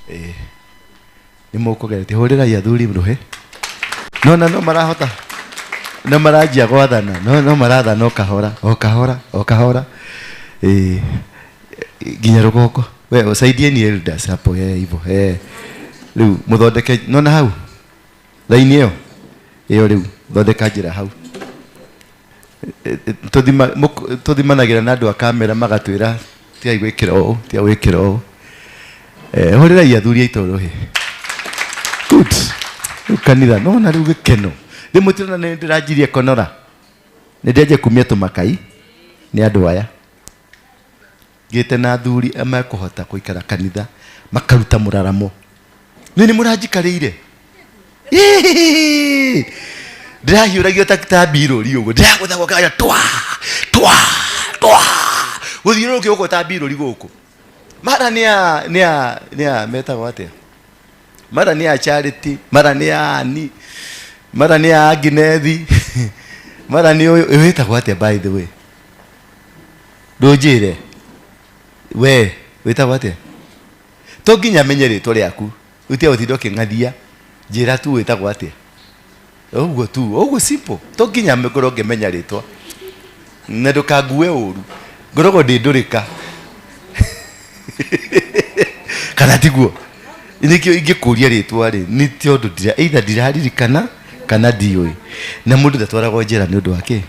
Ĩĩ. Nĩ mũkũgeretie hũrĩrai athuri rũhĩ. Nona no marahota no maranjia gwathana no no marathana o kahora o kahora o kahora. Ĩĩ. Nginya rũgongo. We usaidieni elders hapo eh hivyo eh. Rĩu mũthondeke nona hau raini ĩyo ĩyo rĩu thondeka njĩra hau. Tũthimanagĩra na andũ a kamera magatwĩra tigai gwĩkĩra ũũ tigai gwĩkĩra ũũ. Hũrĩrai athuri aitũ rũhĩ. Good. Rĩu kanitha nona rĩu gĩkeno. Rĩu mũtirona nĩ ndĩranjirie konora. Nĩ ndĩanjia kumia tũmakai nĩ andũ aya. Ngĩte na athuri mekũhota gũikara kanitha makaruta mũraramo. Nĩ nĩ mũranjikarĩire. Ndĩrahiũragio ta ta mbirũri ũguo. Ndĩragũthagwo kaya twa twa twa. Gũthiũrũrũkio gũkũ ta mbirũri gũkũ. Mara nĩ ya nĩ ya nĩ ya metagwo atĩa? Mara nĩ ya Charity, mara nĩ ya Ani, mara nĩ ya Agnes, mara nĩ ũyũ wĩtagwo atĩa by the way? Ndũnjĩre. We wĩtagwo atĩa? To nginya menye rĩtwa rĩaku. Ũtige gũtinda ũkĩng'athia. Njĩra tu wĩtagwo atĩa. Ũguo tu, ũguo simple. To nginya ngorwo ngĩmenya rĩtwa. Na ndũkangue ũru. Ngoragwo ndĩ ndũrĩka. Kana tiguo? Nĩkĩo ingĩkũria rĩtwa rĩ, nĩ tondũ ndira, either ndiraririkana kana ndiũĩ. Na mũndũ ndatwaragwo njera nĩ ũndũ wa kĩ?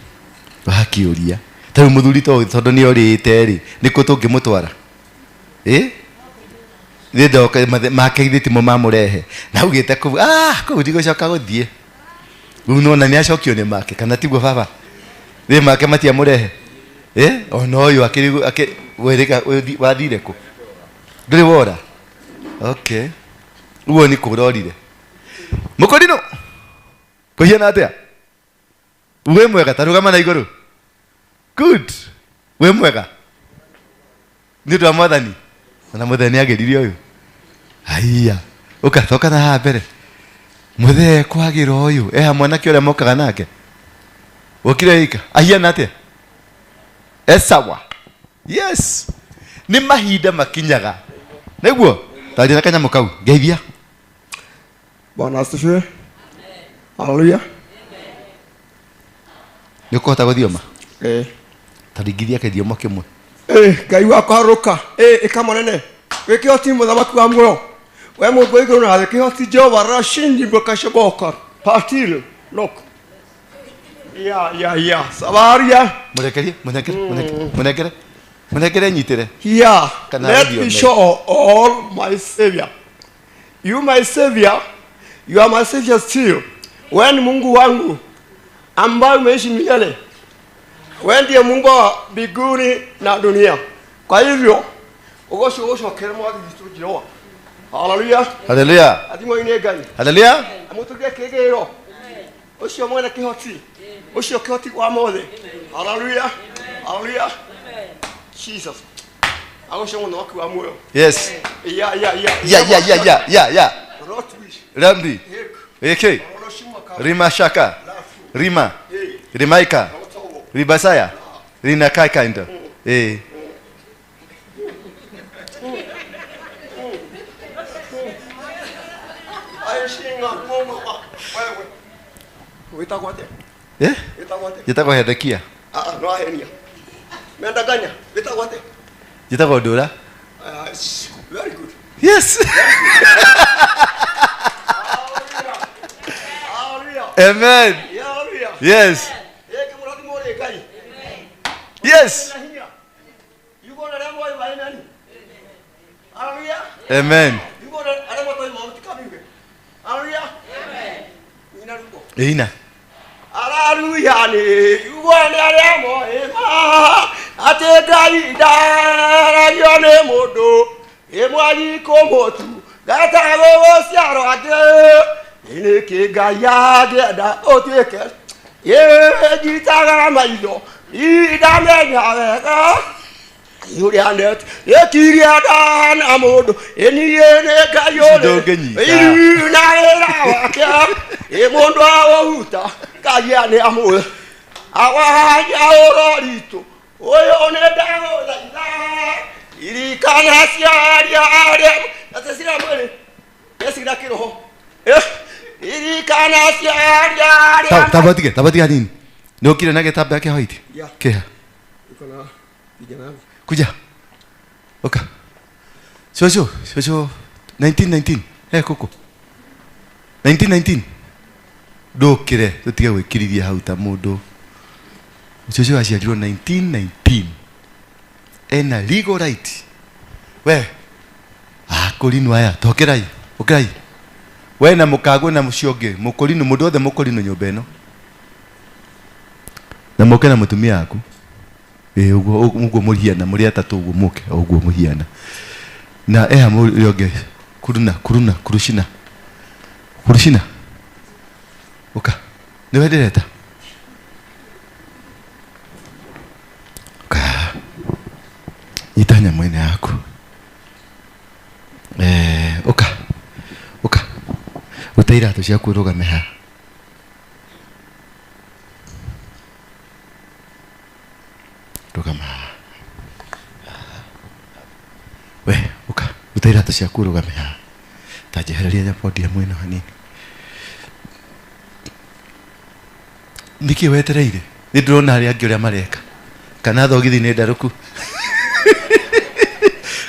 Wa kĩũria. Ta rĩu mũthuri ta ũyũ tondũ nĩ orĩte rĩ, nĩkũ tũngĩmũtwara? Ĩ? Nĩ ndoka make githĩ timo mamũrehe. Na augĩte kũu, ah, kũu ndigũcoka gũthiĩ. Rĩu nĩwona nĩ acokio nĩ make, kana tiguo baba? Rĩ make matiamũrehe? Ĩ? Ona ũyũ akĩrĩ akĩ werĩga wathire kũ? Ndũrĩ wora? Okay. Ũguo nĩ kũra orire. Mũkũrinũ! Kũhiana atĩa? Wĩ mwega ta rũgama na igũrũ. Good. Wĩ mwega. Nĩ ũndũ wa mwathani. Ona mũthee nĩ agĩrire ũyũ. Haiya. Ũka toka na haha mbere. Mũthee kwagĩra ũyũ. Eha mwanake ũrĩa mokaga nake. Wokire wika. Ahiana atĩa? Esawa. Yes. Nĩ mahinda makinyaga. Nĩguo? Taria na kanyamũ kau. Ngeithia. Bwana asifiwe. Haleluya. Nĩ ũkũhota gũthioma? Eh. Ta ringithia kĩthiomo kĩmwe. Eh, Ngai wakwa harũka. Eh, ĩka monene. Wĩ kĩhoti mũthamaki wa muoyo. We Mungu wa igũrũ na thĩ, kĩhoti Jehova rashindi mbũkashoboka. Patil, look. Ya, ya, ya. Savaria. Mũrekerie, mũnengere, mũnengere, mũnengere. Mũnengere nyitĩre. Here, Kana let me ũthiome. show all my savior. You my savior, you are my savior still. Wewe ni Mungu wangu ambaye umeishi milele. Wewe ndiye Mungu wa mbinguni na dunia. Kwa hivyo ugoco ucokere mwathi witũ Jehova. Haleluya. Haleluya. Athimwo nĩ Ngai. Haleluya. Amũtũgĩre kĩgĩro. Ũcio mwene kĩhoti. Ũcio kĩhoti wa mothe. Haleluya. Haleluya. Jesus. Agoco mũthamaki wa muoyo. Yes. Ya ya ya. Ya ya ya ya ya ya. Rotwish. Rambi. Hek. Eke. Rima shaka. Rima. Rimaika. Ribasaya. Rina kai ndo. Eh. Aishinga Mungu wa wewe. Wĩtagwo atĩa? Eh? Wĩtagwo atĩa? Njĩtagwo Hezekia. Ah, ah, no ahenia. Mendaganya. Wĩtagwo atĩa? Njĩtagwo Ndũra. Ah, very good. Yes. Hallelujah. Amen. Hallelujah. Yes. Ĩĩ kĩmũrathimo rĩ Ngai. Yes. Na hinya. Yugo na arĩa moĩ maĩ nani? Hallelujah. Amen. Yugo na arĩa matoĩ maĩ mũtikamiuge. Hallelujah. Ina rwĩmbo. Ĩina. Hallelujah nĩ yugo nĩ arĩa moĩ ma atĩ Ngai ndaragio nĩ mũndũ ĩ mwagi kũmũtu ngatagwo gũciarwo angĩ nĩkĩ Ngai angĩenda ũtuĩke ĩ njitaga maitho indamenya wega ũrĩa net ĩkiria ndana mũndũ ĩniĩ nĩ Ngai ũrĩ Ndũngĩnyita. iru na wĩra wake ĩ mũndũ aũhuta Ngai nĩ amũĩ awanya ũroritũ ũyũ nĩ ndagũthaitha irikana ciaria arĩa atĩ Ndecigĩra mwĩrĩ. Ndecigĩra kĩroho. Ririkana ciaria. Tabatige, tabatige hanini. Nĩ ũkire na gĩtambaya kĩa white? Kĩha. Iko na vijana. Kuja. Oka. Shosho, shosho 1919. Eh koko. 1919. Ndũkire tũtige gwĩkirithia hau ta mũndũ. Shosho aciarirwo 1919. Ena legal right. We. Ah, kũrinũ aya, tokerai. Ũkirai. We na mũkagwe na mũcio ũngĩ, mũkũrinũ mũndũ wothe mũkũrinũ nyũmba ĩno. Na mũke na mũtumia waku. Ĩĩ ũguo ũguo mũhiana mũrĩ atatũ ũguo mũke ũguo mũhiana. Na eha mũrĩ ũngĩ kuruna kuruna kurushina. Kurushina. Ũka. Nĩwe ndĩreta. Ũka. Nyita nyamũ ĩno yaku. Ũka. Ũka. Ruta iratũ ciaku ũrũgame haha. Rũgama haha. We, ũka. Ruta iratũ ciaku ũrũgame haha. Ta njehereria podium ĩno hanini. Nĩkĩ wetereire? Nĩ ndĩrona arĩa angĩ ũrĩa mareka. Kana thogithi nĩ ndarũku.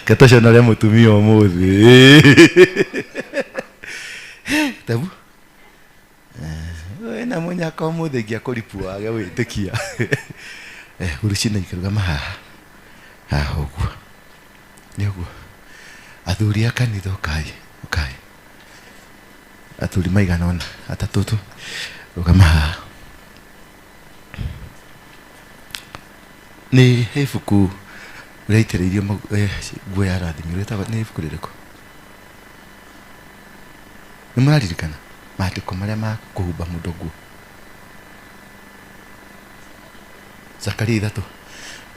Ketũconore mũtumia ũmũthĩ. Tabu. Wĩna mũnyaka ũmũthĩ ingĩakũripua wage gwĩtĩkia. Urucina ikĩrũgama haha. Haha ũguo. Nĩ ũguo. Athuri a kanitha ũkai, ũkai. Athuri maigana ũna, atatũ tu. Rũgama haha. Nĩ he ibuku rĩaitĩrĩirio nguo ya rathimirwo rĩtagwo nĩ ibuku rĩrĩkũ? Nĩ mũraririkana maandĩko marĩa ma kũhumba mũndũ nguo? Zakaria 3.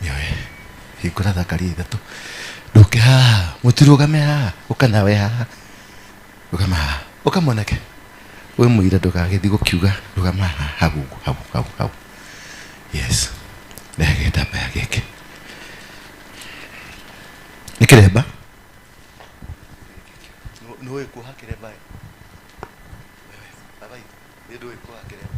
Nĩoe. Hingũra Zakaria 3. Ndũke haha, mũtirũgame haha, ũka nawe haha. Rũgama haha. Ũka mwanake. Wĩ mũira ndũgagĩthiĩ gũkiuga rũgama haha hau ũguo, hau hau hau. Yes. Rehe gĩtambaya gĩkĩ. Nĩ kĩremba? Nĩũĩ kuoha kĩremba ĩ? Wewe, baba itũ, nĩ ndũĩ kuoha kĩremba.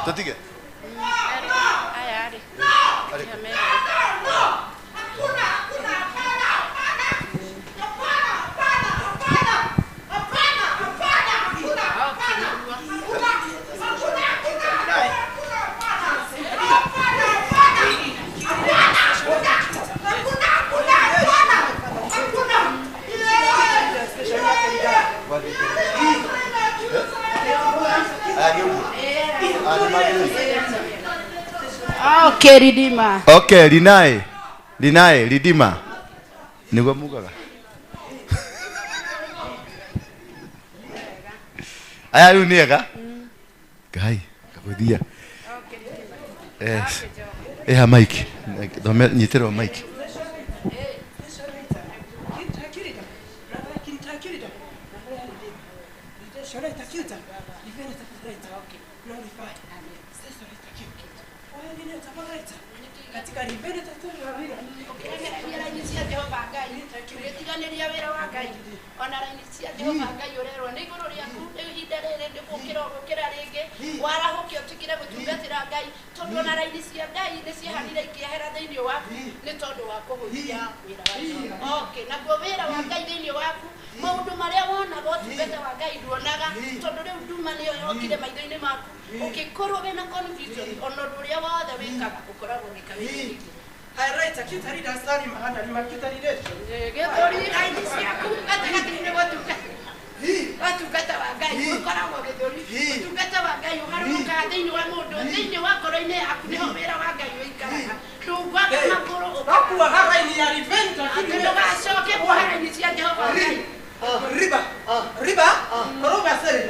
Tutige. Okay, Ridima. Okay, Rinae. Rinae, Ridima. Niguo mugaga. Aya riu nĩ ega? Ngai, kabuthia. Yes. Eha mic. Thome nyitĩrwo mic. Ũgĩtiganĩria wĩra wa Ngai ona raini cia Jehova Ngai ũrerwo nĩ igũrũ rĩaku rĩu ihinda rĩrĩ nĩ gũkĩra ũgũkĩra rĩngĩ warahũke ũtigire gũtungatĩra Ngai tondũ ona raini cia Ngai nĩ ciehanire ikĩehera thĩinĩ waku nĩ tondũ wa kũhũthia wĩra wa Jehova. Okay, naguo wĩra wa Ngai thĩinĩ waku maũndũ marĩa wonaga ũtungata wa Ngai nduonaga tondũ rĩu nduma nĩyo yokire maitho-inĩ maku ũngĩkorwo wĩna confusion ona ũndũ ũrĩa wothe wĩkaga ũkoragwo ũgĩka wĩ gĩthũri raini ciaku gatagatĩ-inĩ gotungata wa Ngai ũkoragwo gĩthũri ũtungata wa Ngai ũharũrũkaga thĩinĩ wa mũndũ thĩinĩ wa ngoro-inĩ yaku nĩho wĩra wa Ngai ũikaraga ndũngwaga magũrũ atĩ ndũgacoke kuoha raini cia Jehova Ngai. Riba, riba, koroga sere,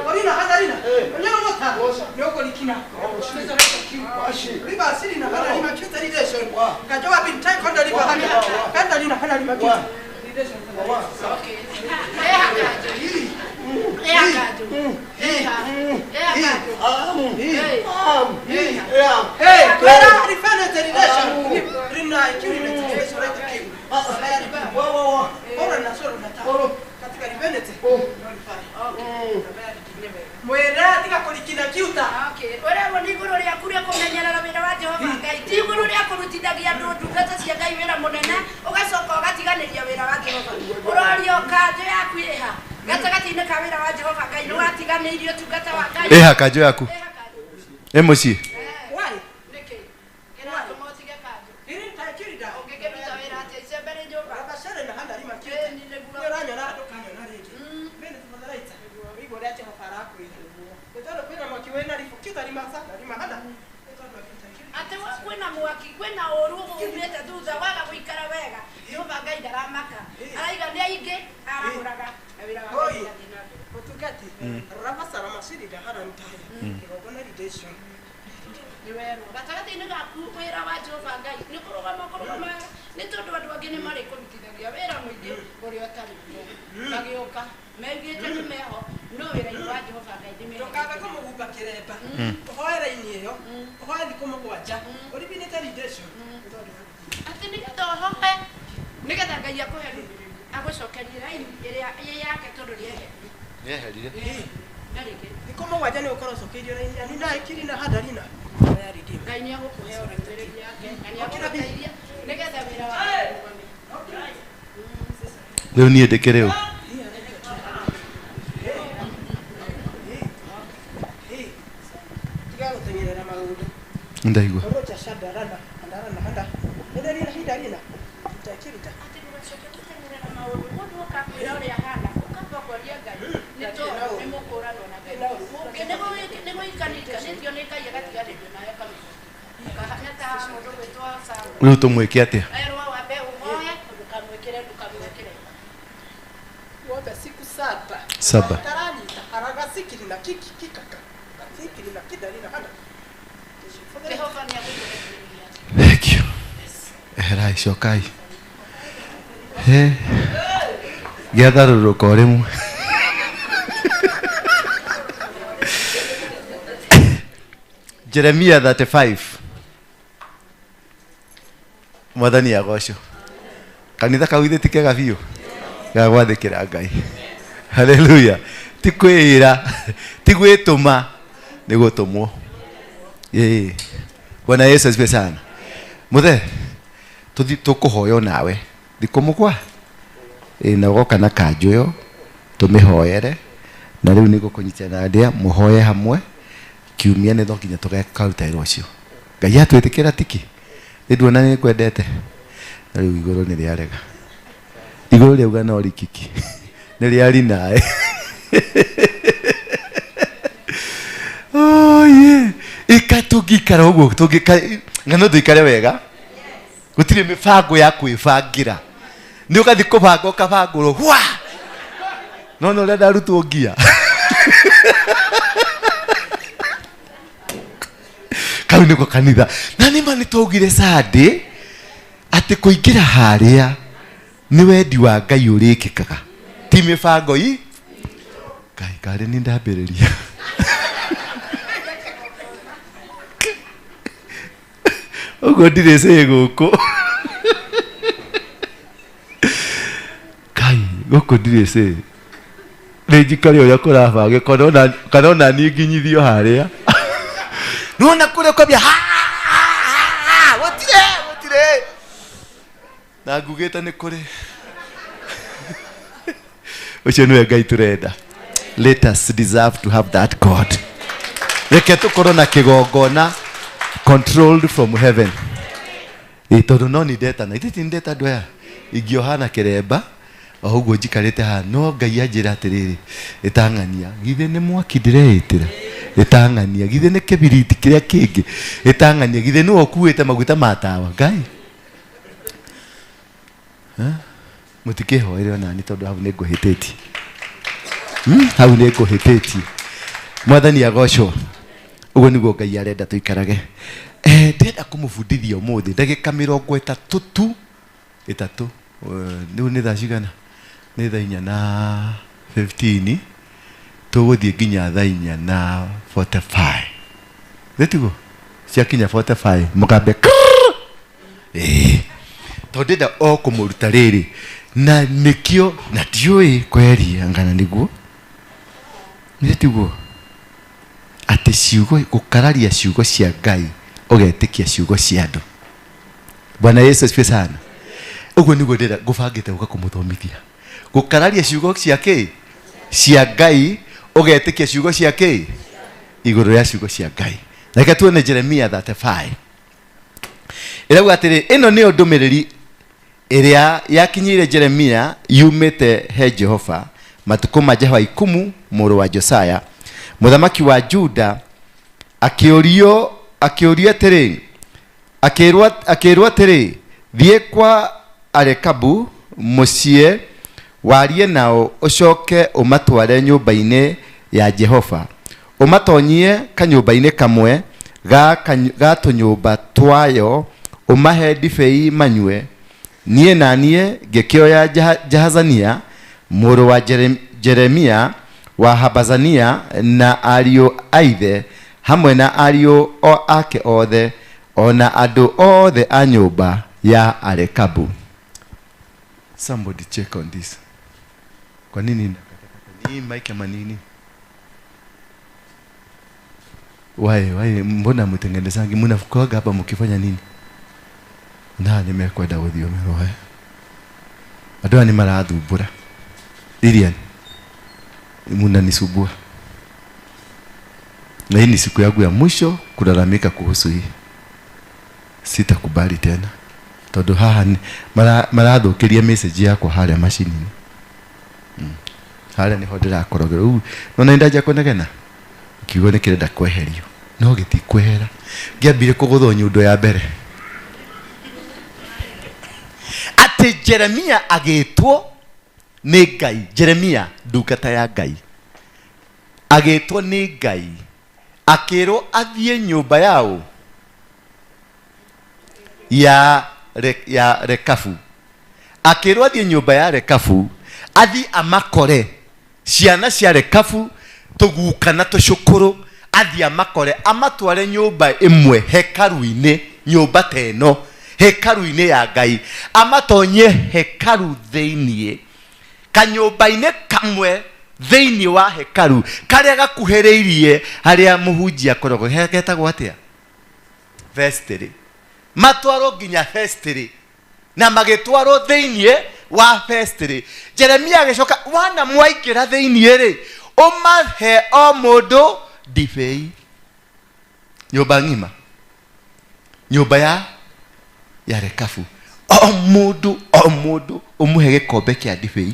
orina hadarina, onyoro mota, nyoko likina, riba siri na hadarima kita relation, kajoa bin tai konda riba hana, kanda lina hadarima kita. Okay. Eha kajo. Eha kajo. Eha. Eha kajo. Hey, kwera rifene relation, rina ikiri na relation right kiu. Ora na soro na ta. Katika rivenete. Mwera tika kulikina kiuta. Okay. Ũrerwo nĩ igũrũ rĩaku rĩa kũmenyerera wĩra wa Jehova Ngai ti igũrũ rĩa kũrutithagia andũ ndungata cia Ngai wĩra mũnene ũgacoka ũgatiganĩria wĩra wa Jehova. Ũrorio kanjũ yaku ĩha gatagatĩ-inĩ ka wĩra wa Jehova Ngai nĩ watiganĩirie ũtungata wa Ngai. Ĩha kanjũ yaku Ĩha kanjũ. Ĩ mũciĩ Why? Nĩkĩ kĩratũma ũtige kanjũ? Irin ta kirida. Ũngĩkĩruta wĩra atĩa icembe rĩ nyũmba? Rabashere na hadarima kiuta. Ĩni nĩguo. Nĩ ũranyona ndũkanyona rĩngĩ. Mbere tafadhali. Igũrũ rĩa Jehova arakwĩra. Nĩ tondũ kwĩna mwaki wĩna ribu kiuta rimasa na rimahanda. Nĩ tondũ kiuta kiuta. Atĩ kwĩna mwaki kwĩna ũru umĩte thutha waga gũikara wega Jehova Ngai ndaramaka araiga nĩ aingĩ arahũraga na wĩra wa Ngai Oi. ũgathiĩ na mbere. Mũtungati. Rabasara masirida hana mtaya. Kĩgongona relation. Nĩ werwo gatagatĩ-inĩ gaku wĩra wa Jehova Ngai nĩ kũrũgama kũrũgama nĩ tondũ andũ angĩ nĩ marĩkũrutithagia wĩra mũingĩ ũrĩa ũtarĩ kuo magĩũka meugĩte nĩ meho no wĩra-inĩ wa Jehova Ngai nĩ Ndũkabe meho. kũmũhumba kĩremba. Ũhoe raini ĩyo. Ũhoe thikũ mũgwanja. Ũribinĩte relation. Nĩ tondũ Atĩ nĩgetha ũhoe nĩgetha Ngai akũhe ndũmĩrĩri agũcokerie raini ĩrĩa ĩ yake tondũ nĩeherire nĩeherire na rĩngĩ thikũ mũgwanja nĩ ũkorwo ũcokeirio raini yani na ĩkiri na hadarina. Ngai nĩ agũkũhe ndũmĩrĩri yake na nĩ agũgũteithia nĩgetha wĩra wa Ngai ũrũgame. Rĩu niĩ ndĩkĩrĩ ũ? Tiga gũteng'erera maũndũ. Ndaigua. Orocha shadarana andarana handa. Nderina hidarina. Tutakirita. Atĩ ndũgacoke gũteng'erera maũndũ mũndũ ũkakwĩra ũrĩa ahana ũkamba kwaria Ngai nĩ tondũ nĩ mũkũranwo na Ngai ũngĩ nĩ gũikanikanĩtio nĩ Ngai agatiganĩrio nawe akamĩcokia ũkahana ta mũndũ gwĩtwo Saũlũ Rĩu tũmwĩke atĩa? erwo wambe ũhoe ndũkamwĩkĩre ndũkamwĩkĩre. Wote siku saba. Saba. Taranyita haragasikiri na kiki kikaka. Katikiri na kidarina handa. Jehova nĩ agũkũhe ndũmĩrĩri yake. Thank you. Eherai cokai. He. Gĩatharũrũka o rĩmwe. Jeremia 35. Mwathani agocwo. Kanitha kau ithe ti kega biũ ga gwathĩkĩra Ngai. Haleluya. Ti kwĩĩra, ti gwĩtũma, nĩ gũtũmwo. Ĩĩ. Bwana Yesu asifiwe sana. Muthe, tũthi tũkũhoya nawe thikũ mũgwa ĩ na ũgoka na kanjũ ĩyo tũmĩhoere na rĩu nĩ gũkũnyitana ndĩa mũhoye hamwe kiumia nĩ no nginya tũgekaruta wĩra ũcio. Ngai atwĩtĩkĩra tiki nĩ nduona nĩ ngwendete na rĩu igũrũ nĩ rĩarega igũrũ rĩauga no rikiki nĩ rĩari naĩ. Oh yeah. Ika tũngĩikara ũguo tũngĩikara ng'ano tũikare wega gũtirĩ mĩbango ya kwĩbangĩra nĩ ũgathiĩ kũbanga ũkabangũrwo hwa no no ũrĩa ndarutwo ngia kau nĩko kanitha na nĩma nĩ twaugire Sunday atĩ kũingĩra harĩa nĩ wendi wa Ngai ũrĩkĩkaga ti mĩbango i Ngai karĩ nĩ ndambĩrĩria ũguo ndirĩ cĩ gũkũ. Gũkũ ndirĩ say. Nĩ njikare ũrĩa kũrabangĩka kana ona niĩ nginyithio harĩa. Nĩwona kũrĩa kwambia gũtirĩ gũtirĩ. Na ngugĩte nĩ kũrĩ. Ũcio nĩwe Ngai tũrenda. Let us deserve to have that God. Reke tũkorwo na kĩgongona controlled from heaven. Ĩ tondũ no nĩ ndetana, ithe ti ndeta andũ aya. Ingĩohana kĩremba o ũguo njikarĩte haha, no Ngai anjĩra atĩrĩrĩ, ĩtang'ania, githĩ nĩ mwaki ndĩreĩtĩra? Ĩtang'ania, githĩ nĩ kĩbiriti kĩrĩa kĩngĩ? Ĩtang'ania, githĩ nĩwe ũkuĩte maguta ma tawa? Ngai. Mũtikĩhoere ona niĩ tondũ hau nĩ ngũhĩtĩtie. Hau nĩ ngũhĩtĩtie. Mwathani agocwo. Ũguo nĩguo Ngai arenda tũikarage. Ndĩrenda kũmũbundithia ũmũthĩ ndagĩka 30 tu. Ĩtatũ. Rĩu nĩ thaa cigana? Nĩ thaa 4:15. Tũgũthiĩ nginya thaa 4:45. Nĩ tiguo? Ciakinya 45 mũgambe. Tondũ ndĩrenda o kũmũruta rĩrĩ. Na nĩkĩo na ndiũĩ kweria ngana nĩguo. Nĩ tiguo? Atĩ ciugo gũkararia ciugo cia Ngai ũgetĩkia ciugo cia andũ. Bwana Yesu asifiwe sana. Ũguo nĩguo ndĩrenda ngũbangĩte gũka kũmũthomithia. Gũkararia ciugo cia kĩ? Cia Ngai ũgetĩkia ciugo cia kĩ? Igũrũ rĩa ciugo cia Ngai. Reke tuone Jeremia 35. Ĩrauga atĩrĩ, ĩno nĩyo ndũmĩrĩri ĩrĩa yakinyĩire Jeremia yumĩte he Jehova matukũ ma Jehoiakimu mũrũ wa Josia mũthamaki wa Juda, akĩũrio atĩrĩ, akĩrwo atĩrĩ, thiĩ kwa Arekabu mũciĩ warie nao ũcoke ũmatware nyũmba-inĩ ya Jehova, ũmatonyie kanyũmba-inĩ kamwe ga tũnyũmba twayo, ũmahe ndibei manyue. Niĩ na niĩ ngĩkĩoya Jahazania mũrũ wa Jeremia wa Habazania na ariũ a ithe hamwe na ariũ ake othe o na andũ othe a nyũmba ya Arekabu. Somebody check on this. Kwa nini ni mic ama nini? Why mbona mtengenezangi mnafukaga hapa mkifanya nini? Na nimekwenda gũthiomerwo he. Andũ aya nĩ marathumbũra. Lilian, mnanisumbua. Na hii ni siku yangu ya mwisho kulalamika kuhusu hii. Sitakubali tena. Tondũ haha marathũkĩria message yakwa harĩa macini-inĩ. Harĩa nĩho ndĩrakorogera. Rĩu nona nĩndanjia kũnegena. Kiugo nĩ kĩrenda kweherio. No gĩtikwehera. Ngĩambire kũgũthwo nyundo ya mbere. Atĩ Jeremia agĩtwo nĩ Ngai. Jeremia ndungata ya Ngai. Agĩtwo nĩ Ngai. Akĩrwo athiĩ nyũmba yao ya Rekabu. Akĩrwo athiĩ nyũmba ya Rekabu, athiĩ amakore ciana cia Rekabu tũguka na tũcũkũrũ, athiĩ amakore amatware nyũmba ĩmwe hekaru-inĩ, nyũmba ta ĩno hekaru-inĩ ya Ngai, amatonyie hekaru thĩiniĩ, kanyũmba-inĩ kamwe thĩiniĩ wa hekaru karĩa gakuhĩrĩirie harĩa mũhunjia akoragwo, getagwo atĩa? Vestry. Matwarwo nginya vestry na magĩtwarwo thĩiniĩ wa vestry. Jeremia agĩcoka, wana mwaingĩra thĩiniĩ rĩ, ũmahe o mũndũ ndibei. Nyũmba ng'ima, nyũmba ya Rekabu, o mũndũ o mũndũ ũmũhe gĩkombe kĩa ndibei,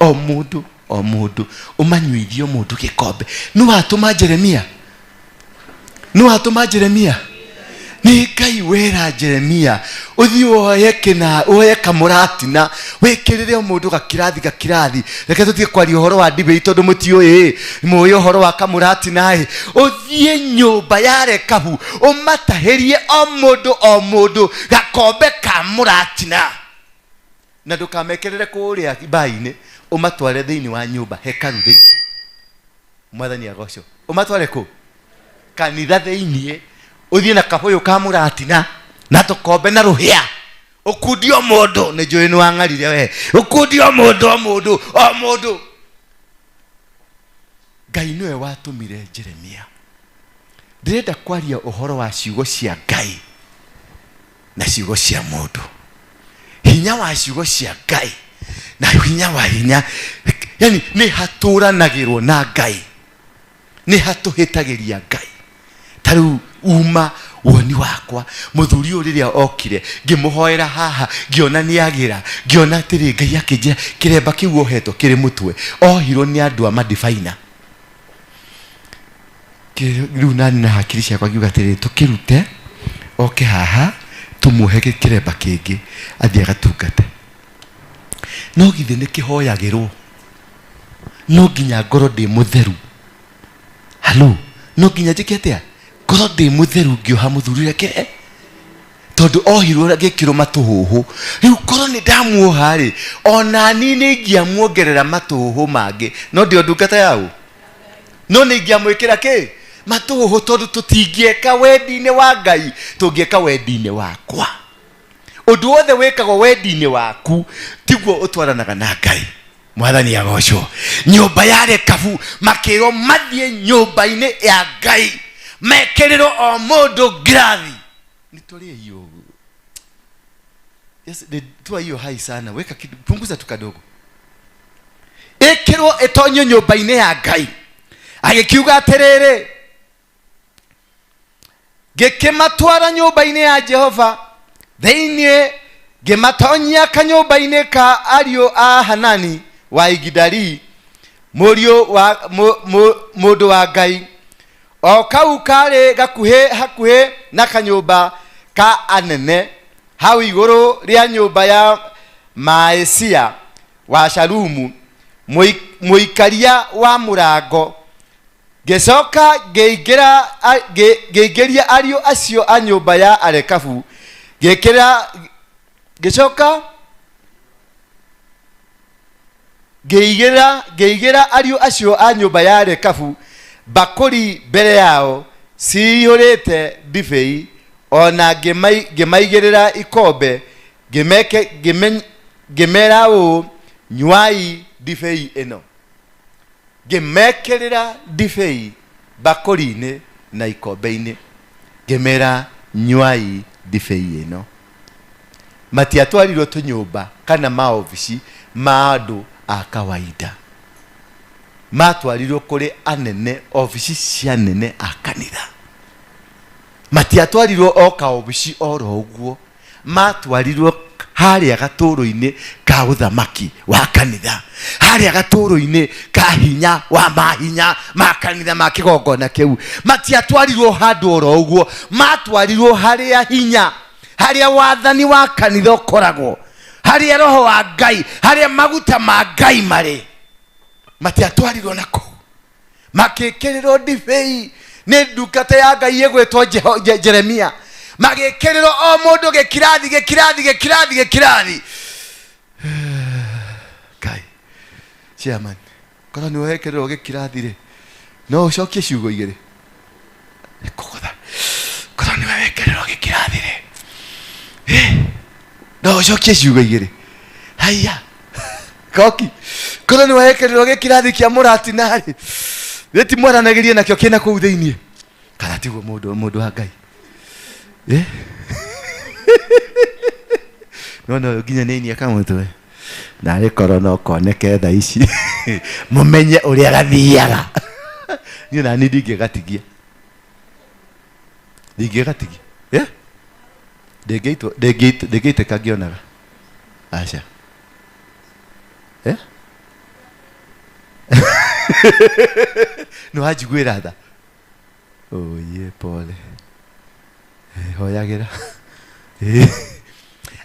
o mũndũ o mũndũ ũmanyuithie mũndũ gĩkombe. Nĩ watũma Jeremia? Nĩ watũma Jeremia? Nĩ Ngai wera Jeremia ũthiĩ woye kĩna, woye kamũratina wĩkĩrĩre o mũndũ gakirathi gakirathi. Reke tũtige kwaria ũhoro wa ndibei tondũ mũtiũĩ, mũĩ ũhoro wa kamũratina ĩ. Ũthiĩ nyũmba ya Rekabu ũmatahĩrie o mũndũ o mũndũ gakombe ka mũratina, na ndũkamekĩrĩre kũrĩa mbainĩ, ũmatware thĩinĩ wa nyũmba hekaru thĩinĩ. Mwathani agocwo. Ũmatware kũ? Kanitha thĩinĩ. Ũthiĩ na kabũyũ ka mũratina na tũkombe na rũhĩa, Ũkundio mũndũ nĩ njũĩ nĩ wang'arire we. Ũkundio mũndũ o mũndũ o mũndũ. Ngai nĩwe watũmire Jeremia. Ndĩrenda kwaria ũhoro wa ciugo cia Ngai na ciugo cia mũndũ. Hinya wa ciugo cia Ngai na hinya wa hinya, yani nĩ hatũranagĩrwo na Ngai, nĩ hatũhĩtagĩria Ngai. Ta rĩu uma woni wakwa mũthuri ũyũ rĩrĩa okire ngĩmũhoera haha ngĩona nĩagĩra, ngĩona atĩrĩ Ngai akĩnjĩra kĩremba kĩu ohetwo kĩrĩ mũtwe, ohirwo nĩ andũ a madivaina. Rĩu nani na hakiri ciakwa ngiuga atĩrĩrĩ, tũkĩrute oke haha tũmuohe kĩremba kĩngĩ athiĩ agatungate. No githĩ nĩ kĩhoyagĩrwo? No nginya ngorwo ndĩ mũtheru. Halo, no nginya njĩke atĩa? Ngorwo ndĩ mũtheru ngĩoha mũthuri ũrĩa kĩre, tondũ ohirwo ngĩkĩrwo matũhũhũ. Rĩu korwo nĩ ndamuoha rĩ, ona niĩ nĩ ingĩamuongerera matũhũhũ mangĩ. No ndĩo ndungata yaũ? No nĩ ingĩamwĩkĩra kĩ? Matũhũhũ, tondũ tũtingĩeka wendi-inĩ wa Ngai, tũngĩeka wendi-inĩ wakwa. Ũndũ wothe wĩkagwo wendi-inĩ waku tiguo ũtwaranaga na Ngai. Mwathani agocwo. Nyũmba ya Rekabu makĩrwo mathiĩ nyũmba-inĩ ya Ngai mekĩrĩrwo o mũndũ ngirathi. Nĩ tũrĩe hiyo. Yes, tua hiyo hai sana. Weka kidu, punguza tu kadogo. Ĩkĩrwo ĩtonyio nyũmba-inĩ ya Ngai. Agĩkiuga atĩrĩrĩ, ngĩkĩmatwara nyũmba-inĩ ya Jehova thĩinĩ, ngĩmatonyia kanyũmba-inĩ ka ariũ a Hanani wa Igidali, mũriũ wa mũndũ wa Ngai, o kau karĩ gakuhĩ hakuhĩ na kanyũmba ka anene, hau igũrũ rĩa nyũmba ya Maasia wa Shalumu, mũikaria wa mũrango. Ngĩcoka ngĩingĩria ariũ acio a nyũmba ya Arekabu, ngĩcoka ngĩigĩra ariũ acio a nyũmba ya Arekabu mbakũri mbere yao ciyũrĩte ndibei, ona ngĩmaigĩrĩra ikombe, ngĩmera ũũ, nyuai ndibei ĩno. Ngĩmekĩrĩra ndibei mbakũri-inĩ na ikombe-inĩ, ngĩmera nyuai ndibei ĩno. Matiatwarirwo tũnyũmba kana maobici ma andũ a kawaida, matwarirwo kũrĩ anene, obici cia anene a kanitha. Matiatwarirwo o kaobici oro ũguo, matwarirwo harĩa gatũrũ-inĩ ka ũthamaki wa kanitha, harĩa gatũrũ-inĩ ka hinya wa mahinya ma kanitha ma kĩgongona kĩu. Matiatwarirwo handũ oro ũguo, matwarirwo harĩa hinya, harĩa wathani wa kanitha ũkoragwo, harĩa roho wa Ngai, harĩa maguta ma Ngai marĩ. Matiatwarirwo na kũu, makĩkĩrĩrwo ndibei nĩ ndungata ya Ngai ĩgwĩtwo Jeremia. Magĩkĩrĩrwo o mũndũ gĩkirathi, gĩkirathi, gĩkirathi, gĩkirathi. Ngai, chairman, korwo nĩ wekĩrĩrwo gĩkirathi rĩ, no ũcokie ciugo igĩrĩ. Kũgũtha. Korwo nĩ wekĩrĩrwo gĩkirathi rĩ, no ũcokie ciugo igĩrĩ. Haiya. Koki. Korwo nĩ wekĩrĩrwo gĩkirathi kĩa mũratina rĩ, gĩti mwaranagĩrie nakĩo kĩna kũu thĩiniĩ. Kana tiguo mũndũ wa Ngai. No no nginya nĩ inia kamũtwe. Narĩ korwo no koneke thaa ici. Mũmenye ũrĩa gathiaga. Niĩ nani ndingĩgatigia. Ndingĩgatigia. Ndĩngĩitĩka ngĩonaga. Aca. Nĩ wanjiguĩra tha? Oye, pole. Hoyagĩra.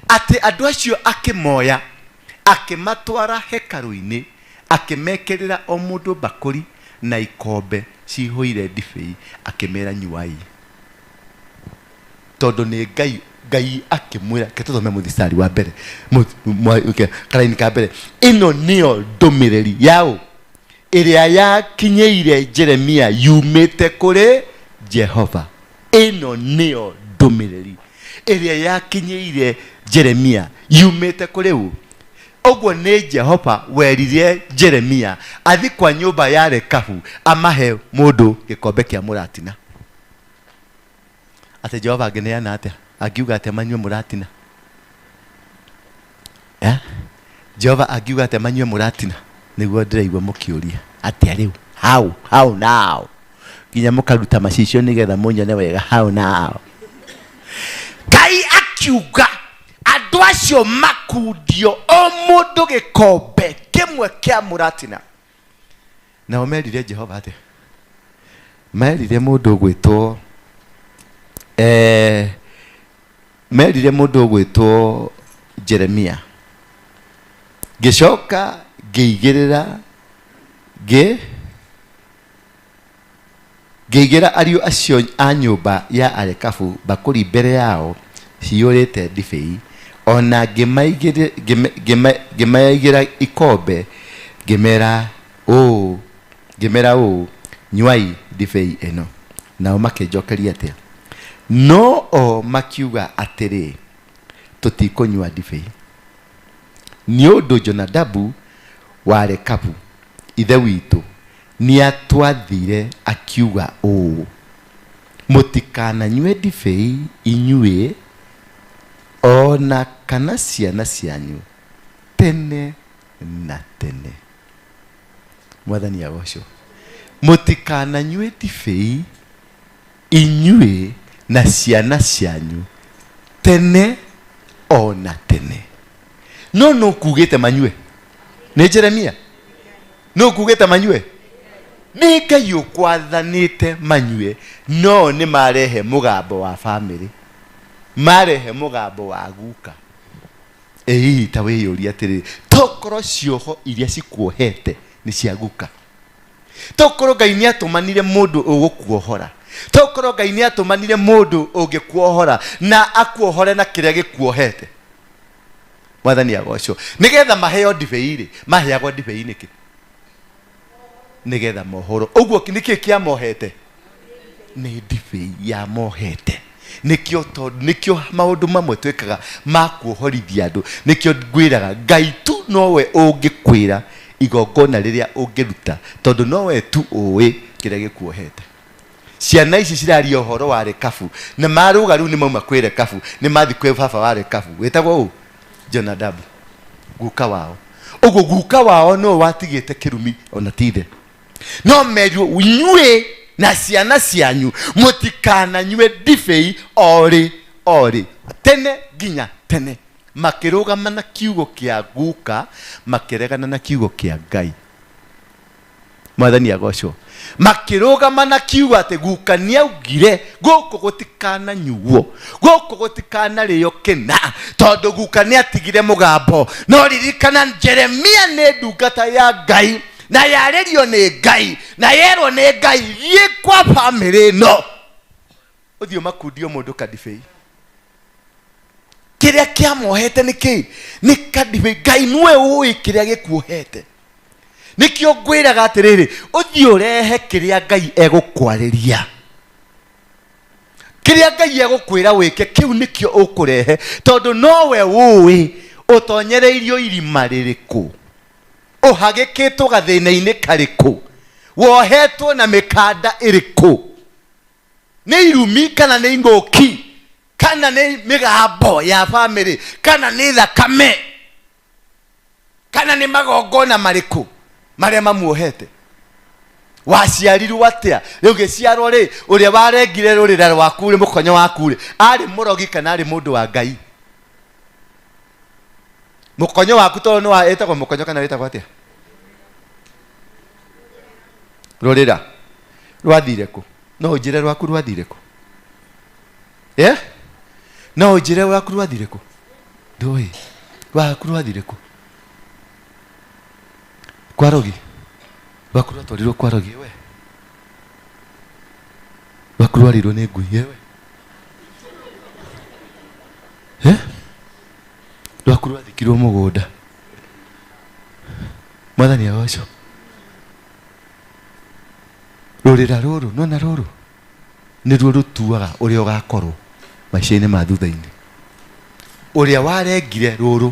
Atĩ andũ acio akĩmoya, akĩmatwara hekarũ-inĩ, akĩmekĩrĩra o mũndũ mbakũri na ikombe cihũire ndibei, akĩmera nyuai. Tondũ nĩ Ngai, Ngai akĩmwĩra, reke tũthome mũthicari wa mbere, karaini ka mbere. Ĩno nĩyo ndũmĩrĩri yaũ ĩrĩa yakinyĩire Jeremia yumĩte kũrĩ Jehova. Ĩno nĩyo ndũmĩrĩri ĩrĩa yakinyĩire Jeremia yumĩte kũrĩ ũ? Ũguo nĩ Jehova werire Jeremia athi kwa nyũmba ya Rekabu amahe mũndũ gĩkombe kĩa mũratina. Atĩ Jehova angĩneana atĩa? Angiuga atĩa manyue mũratina? Eh? Jehova angiuga atĩa manyue mũratina? Nĩguo ndĩraigua mũkĩũria atĩa rĩu? How? How now? Nginya mũkaruta macicio nĩgetha mũnyone wega. How now? Ngai akiuga andũ acio makundio o mũndũ gĩkombe kĩmwe kĩa mũratina. Nao merire Jehova atĩa? Merire mũndũ ũgwĩtwo merire mũndũ ũgwĩtwo Jeremia. Ngĩcoka ngĩigĩrĩra ngĩigĩra ariũ acio a nyũmba ya Arekabu mbakũri mbere yao ciyũrĩte ndibei, ona ngĩmaigĩra ikombe, ngĩmera ũũ, nyuai ndibei ĩno. Nao makĩnjokeria atĩa? No o makiuga atĩrĩ, tũtikũnyua ndibei, nĩ ũndũ Jonadabu wa Rekabu ithe witũ nĩatwathire akiuga ũũ, mũtikananyue ndibei inyuĩ o na kana ciana cianyu tene na tene. Mwathani agocwo. Mũtikananyue ndibei inyuĩ na ciana cianyu tene o na tene. No nũ kugĩte manyue? Nĩ Jeremia? Nũ kugĩte manyue? Nĩ Ngai ũkwathanĩte manyue, no nĩ marehe mũgambo wa bamĩrĩ, marehe mũgambo wa guka. Ĩ hihi ta wĩyũria atĩrĩrĩ, tokorwo cioho iria cikuohete nĩ cia guka? Tokorwo Ngai nĩ atũmanire mũndũ ũgũkuohora? Tokorwo Ngai nĩ atũmanire mũndũ ũngĩkuohora na akuohore na kĩrĩa gĩkuohete? Mwathani agocwo. Nĩgetha maheo ndibei rĩ, maheagwo ndibei nĩkĩ? Nĩgetha mohorwo. Ũguo nĩkĩ kĩamohete? Nĩ ndibei yamohete. Nĩkĩo tondũ nĩkĩo maũndũ mamwe twĩkaga ma kuohorithia andũ. Nĩkĩo ngwĩraga Ngai tu nowe ũngĩkwĩra igongona rĩrĩa ũngĩruta, tondũ nowe tu ũĩ kĩrĩa gĩkuohete. Ciana ici ciraria ũhoro wa Rekabu, na marũga rĩu nĩ mauma kwĩ Rekabu, nĩ mathi kwĩ baba wa Rekabu wĩtagwo ũ? Jonadabu, guka wao. Ũguo guka wao nĩwe watigĩte kĩrumi ona ti ithe. No merirwo inyuĩ na ciana cianyu mũtikananyue ndibei orĩ orĩ tene nginya tene. Makĩrũgama na kiugo kĩa guka, makĩregana na kiugo kĩa Ngai. Mwathani agocwo. Makĩrũgama na kiugo atĩ guka nĩaugire gũkũ gũtikananyuo, gũkũ gũtikanarĩo kĩna, tondũ guka nĩatigire mũgambo. No ririkana Jeremia nĩ ndungata ya Ngai, na yarĩrio nĩ Ngai, na yerwo nĩ Ngai, thiĩ kwa bamĩrĩ ĩno ũthiĩ ũmakundio mũndũ kandibei. Kĩrĩa kĩamohete nĩ kĩĩ? Nĩ kandibei. Ngai nĩwe ũĩ kĩrĩa gĩkuohete. Nĩkĩo ngwĩraga atĩrĩrĩ, ũthiĩ ũrehe kĩrĩa Ngai egũkwarĩria. Kĩrĩa Ngai egũkwĩra wĩke, kĩu nĩkĩo ũkũrehe, tondũ nowe ũĩ ũtonyereirio irima rĩrĩkũ, ũhagĩkĩtwo gathĩna-inĩ karĩkũ, wohetwo na mĩkanda ĩrĩkũ, nĩ irumi kana nĩ ing'ũki, kana nĩ mĩgambo ya bamĩrĩ, kana nĩ thakame, kana nĩ magongona marĩkũ marĩa mamuohete. Waciarirwo atĩa? Rĩu gĩciarwo rĩ, ũrĩa warengire rũrĩra rwaku rĩ, mũkonyo waku rĩ, arĩ mũrogi kana arĩ mũndũ wa Ngai? Mũkonyo waku tondũ nĩ wa, ĩtagwo mũkonyo kana wĩtagwo atĩa? Rũrĩra rwathire kũ? No ũnjĩre rwaku rwathire kũ? No ũnjĩre rwaku rwathire kũ? Ndũĩ rwaku rwathire kũ? Kwa rogi. Rwaku rwatwarirwo kwa rogi we. Rwaku rwarirwo nĩ ngui we. Rwaku rwathikirwo mũgũnda. Mwathani agocwo. Rũrĩra rũrũ, nona rũrũ nĩruo rũtuaga ũrĩa ũgakorwo maica-inĩ ma thutha-inĩ. Ũrĩa warengire rũrũ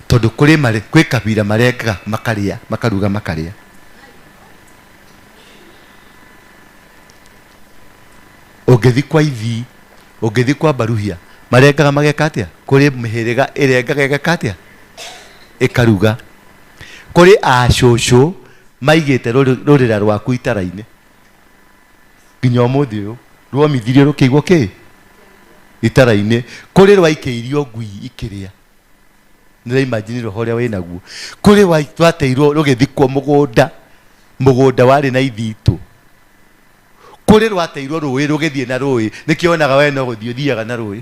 tondũ kũrĩ mare kwĩ kabira marengaga makarĩa makaruga makarĩa. Ũngĩthiĩ kwa ithi, ũngĩthiĩ kwa Baruhia, marengaga mageka atĩa? Kũrĩ mĩhĩrĩga ĩrengaga ĩgeka atĩa? Ĩkaruga. Kũrĩ acũcũ maigĩte rũrĩra rwaku itara-inĩ nginya ũmũthĩ ũyũ rwomithirio rũkĩigwo kĩ itara-inĩ. Kũrĩ rwaikĩirio ngui ikĩrĩa, nĩraimagine roho ũrĩa wĩnaguo. Kũrĩ rwateirwo rũgĩthikwo mũgũnda, mũgũnda warĩ na ithitũ. Kũrĩ rwateirwo rũĩ rũgĩthiĩ na rũĩ, nĩkĩo wonaga we no gũthiĩ ũthiaga na rũĩ.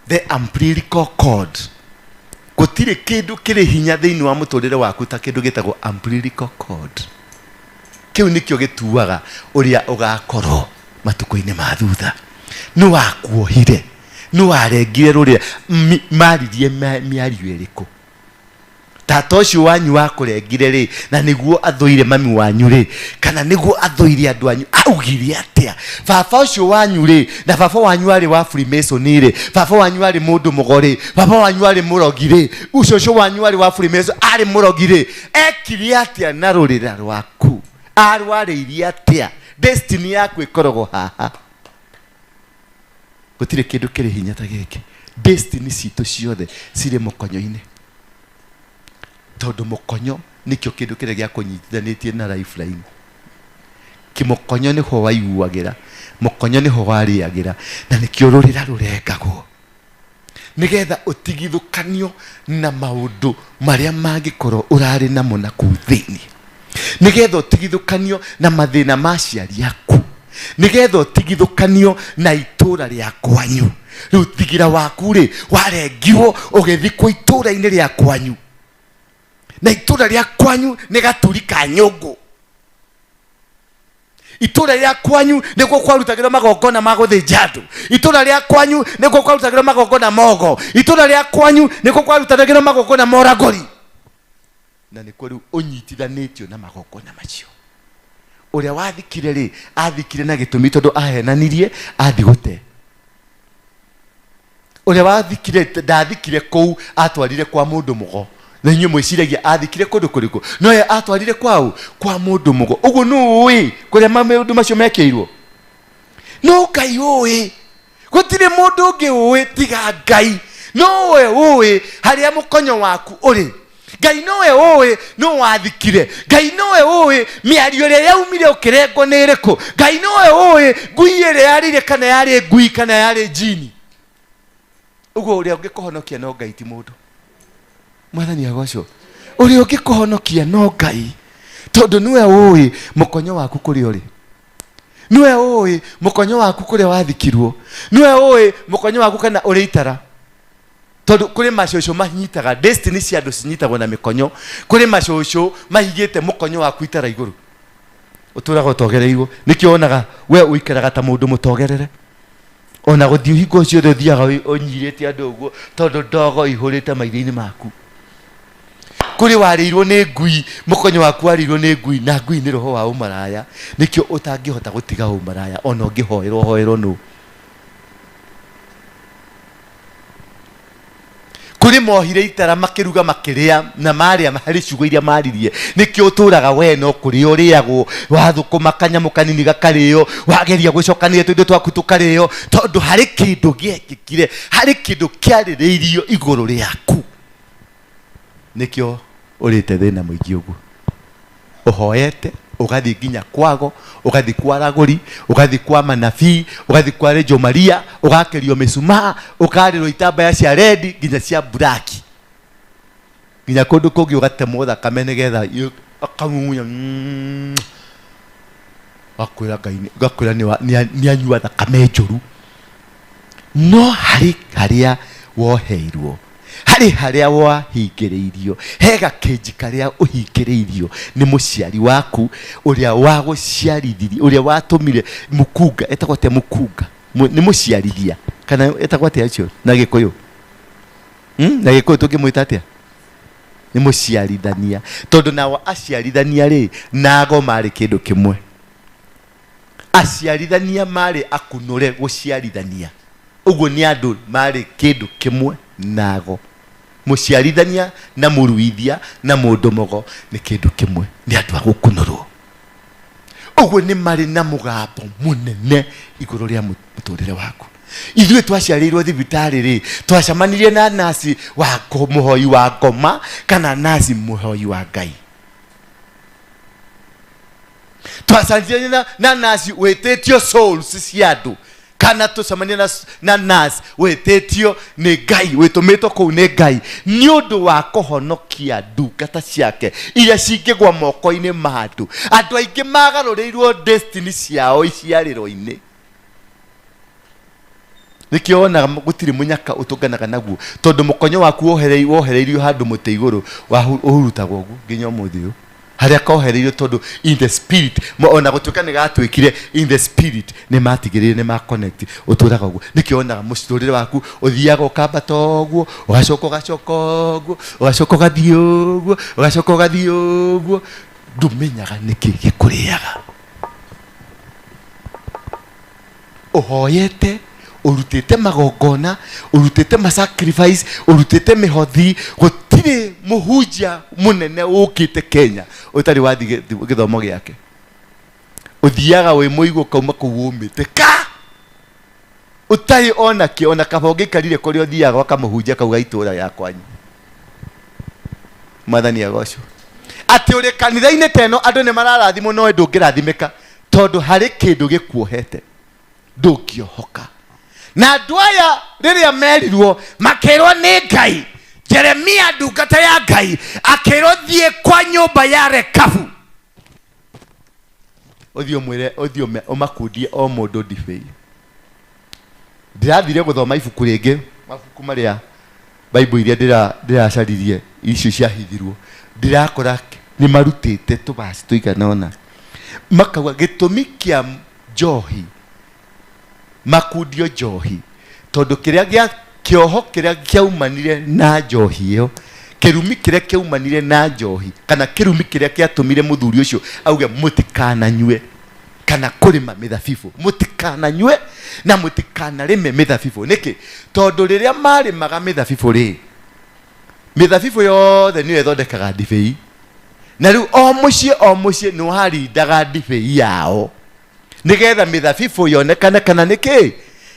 The umbilical cord, gũtirĩ kĩndũ kĩrĩ hinya thĩinĩ wa mũtũrĩre waku ta kĩndũ gĩtagwo umbilical cord. Kĩu nĩkĩo gĩtuaga ũrĩa ũgakorwo matukũ-inĩ ma thutha. Nĩ wakuohire, nĩ warengire rũrĩa maririe mĩario ĩrĩkũ? Tata ũcio wanyu wakũrengire rĩ, na nĩguo athũire mami wanyu rĩ, kana nĩguo athũire andũ anyu, augire atĩa? Baba ũcio wanyu rĩ, na baba wanyu arĩ wa Freemason rĩ, baba wanyu arĩ mũndũ mũgo rĩ, baba wanyu arĩ mũrogi rĩ, ũcũcũ wanyu arĩ wa Freemason arĩ mũrogi rĩ, ekire atĩa na rũrĩra rwaku? Arwarĩirie atĩa? Destiny yaku ĩkoragwo haha. Gũtirĩ kĩndũ kĩrĩ hinya ta gĩkĩ. Destiny citũ ciothe cirĩ mũkonyo-inĩ, tondũ mũkonyo nĩkĩo kĩndũ kĩrĩa gĩakũnyitithanĩtie na lifeline. Kĩmũkonyo nĩho waiguagĩra, mũkonyo nĩho warĩagĩra, na nĩkĩo rũrĩra rũrengagwo nĩgetha ũtigithũkanio na maũndũ marĩa mangĩkorwo ũrarĩ namo na kũu thĩinĩ, nĩgetha ũtigithũkanio na mathĩna ma aciari aku, nĩgetha ũtigithũkanio na itũra rĩa kwanyu. Rĩu thigira waku rĩ warengirwo ũgĩthikwo itũra-inĩ rĩa kwanyu, na itũra rĩa kwanyu nĩ gaturi ka nyũngũ. Itũra rĩa kwanyu nĩkuo kwarutagĩrwo magongona ma gũthĩnja andũ. Itũra rĩa kwanyu nĩkuo kwarutagĩrwo magongona mogo. Itũra rĩa kwanyu nĩkuo kwarutagĩrwo magongona moragũri. Na nĩkuo rĩu ũnyitithanĩtio na magongona macio. Ũrĩa wathikire rĩ, athikire na gĩtũmi tondũ ahenanirie athi gũte. Ũrĩa wathikire ndathikire kũu, atwarire kwa mũndũ mũgo. Na inyuĩ mwĩciragia athikire kũndũ kũrĩkũ? No ye atwarire kwaũ? Kwa mũndũ mũgo. Ũguo nũ ũĩ kũrĩa maũndũ macio mekĩirwo? No Ngai ũĩ. Gũtirĩ mũndũ ũngĩ ũĩ tiga Ngai. Nowe ũĩ harĩa mũkonyo waku ũrĩ. Ngai nowe ũĩ nũ wathikire. Ngai nowe ũĩ mĩario ĩrĩa yaumire ũkĩrengwo nĩ ĩrĩkũ. Ngai nowe ũĩ ngui ĩrĩa yarĩire kana yarĩ ngui kana yarĩ njini. Ũguo ũrĩa ũngĩkũhonokia no Ngai ti mũndũ. Mwathani agocwo. Ũrĩa ũngĩkũhonokia no Ngai, tondũ nĩwe ũĩ mũkonyo waku kũrĩa ũrĩ. Nĩwe ũĩ mũkonyo waku kũrĩa wathikirwo. Nĩwe ũĩ mũkonyo waku kana ũrĩ itara. Tondũ kũrĩ macũcũ manyitaga, destiny cia andũ cinyitagwo na mĩkonyo. Kũrĩ macũcũ mahigĩte mũkonyo waku itara igũrũ. Ũtũraga ũtogereirwo. Nĩkĩo wonaga we ũikaraga ta mũndũ mũtogerere. Ona gũthiĩ hingo ciothe ũthiaga ũnyirĩte andũ ũguo, tondũ ndogo ihũrĩte maitho-inĩ maku. Kũrĩ warĩirwo nĩ ngui, mũkonyo waku warĩirwo nĩ ngui, na ngui nĩ roho wa ũmaraya. Nĩkĩo ũtangĩhota gũtiga ũmaraya ona ũngĩhoerwo hoerwo nũ. Kũrĩ mohire itara makĩruga makĩrĩa, na marĩa harĩ ciugo iria maririe. Nĩkĩo ũtũraga we no kũrĩa ũrĩagwo, wathũkũma kanyamũ kanini gakarĩo, wageria gũcokanĩria tũindo twaku tũkarĩo, tondũ harĩ kĩndũ gĩekĩkire, harĩ kĩndũ kĩarĩrĩirio igũrũ rĩaku. Nĩkĩo ũrĩte thĩna mũingĩ ũguo. Ũhoete, ũgathiĩ nginya kwago, ũgathiĩ kwa aragũri, ũgathiĩ kwa manabii, ũgathiĩ kwa Rejo Maria, ũgakĩrio mĩcumaa, ũkarĩrwo itambaya cia rendi nginya cia buraki, nginya kũndũ kũngĩ ũgatemwo thakame nĩgetha akamumunya, gakwĩra Ngai gakwĩra nĩ anyua thakame njũru. No harĩ harĩa woheirwo, harĩ harĩa wahingĩrĩirio, he gakĩnji karĩa ũhingĩrĩirio nĩ mũciari waku ũrĩa wagũciarithirie, ũrĩa watũmire mũkunga, etagwo atĩa mũkunga? Nĩ mũciarithia kana etagwo atĩa ũcio na Gĩkũyũ? Na Gĩkũyũ tũngĩmwĩta atĩa? Nĩ mũciarithania, tondũ nao aciarithania rĩ, nago marĩ kĩndũ kĩmwe. Aciarithania marĩ akunũre gũciarithania. Ũguo nĩ andũ marĩ kĩndũ kĩmwe nago. Mũciarithania na mũruithia na mũndũ mũgo nĩ kĩndũ kĩmwe, nĩ andũ a gũkunũrwo. Ũguo nĩ marĩ na mũgambo mũnene igũrũ rĩa mũtũrĩre waku. Ithuĩ twaciarĩirwo thibitarĩ rĩ, twacemanirie na nasi wa mũhoi wa ngoma kana nasi mũhoi wa Ngai. Twacemanirie na nasi wĩtĩtio souls cia andũ, kana tũcemanie na nasi wĩtĩtio nĩ Ngai, wĩtũmĩtwo kũu nĩ Ngai nĩ ũndũ wa kũhonokia ndungata ciake iria cingĩgwa moko-inĩ ma andũ. Andũ aingĩ magarũrĩirwo destiny ciao iciarĩro-inĩ. Nĩkĩo wonaga gũtirĩ mũnyaka ũtũnganaga naguo, tondũ mũkonyo waku wohereirio handũ mũtĩ igũrũ, ũhurutagwo ũguo nginya ũmũthĩ ũyũ. Harĩa kohereirio, tondũ in the spirit, ona gũtuĩka nĩ gatuĩkire in the spirit, nĩ matigĩrĩire nĩ ma connect, ũtũraga ũguo. Nĩkĩo wonaga mũtũrĩre waku ũthiaga ũkambata ũguo, ũgacoka ũgacoka ũguo, ũgacoka ũgathiĩ ũguo, ũgacoka ũgathiĩ ũguo, ndũmenyaga nĩkĩ gĩkũrĩaga. Ũhoyete, ũrutĩte magongona, ũrutĩte ma sacrifice, ũrutĩte mĩhothi, gũtirĩ mũhunjia mũnene ũkĩte Kenya ũtarĩ wathiĩ gĩthomo gĩake. Ũthiaga wĩ mũigũ ũkauma kũu ũmĩte ka ũtarĩ ona kĩ, ona kaba ũngĩikarire kũrĩa ũthiaga ũkamũhunjia kau ga itũũra rĩa kwanyu. Mwathani agocwo. Atĩ ũrĩ kanitha-inĩ ta ĩno andũ nĩ mararathimwo, no ndũngĩrathimĩka tondũ harĩ kĩndũ gĩkuohete ndũngĩohoka. Na andũ aya rĩrĩa merirwo makĩrwo nĩ Ngai, Jeremia ndungata ya Ngai akĩrwo thiĩ kwa nyũmba ya Rekabu, ũthiĩ ũmwĩre, ũthiĩ ũmakundie o mũndũ ndibei. Ndĩrathire gũthoma ibuku rĩngĩ, mabuku marĩa Bible iria ndĩracaririe icio ciahithirwo, ndĩrakora nĩ marutĩte tũbaci tũigana ũna, makauga gĩtũmi kĩa njohi makundio njohi tondũ kĩrĩa gĩa kĩoho kĩrĩa kĩaumanire na njohi ĩyo, kĩrumi kĩrĩa kĩaumanire na njohi, kana kĩrumi kĩrĩa kĩatũmire mũthuri ũcio auge mũtikananyue kana kũrĩma mĩthabibũ, mũtikananyue na mũtikanarĩme mĩthabibũ. Nĩkĩ? Tondũ rĩrĩa marĩmaga mĩthabibũ rĩ, mĩthabibũ yothe nĩyo ĩthondekaga ndibei, na rĩu o mũciĩ o mũciĩ nĩ warindaga ndibei yao nĩgetha mĩthabibũ yonekane kana nĩ kĩ,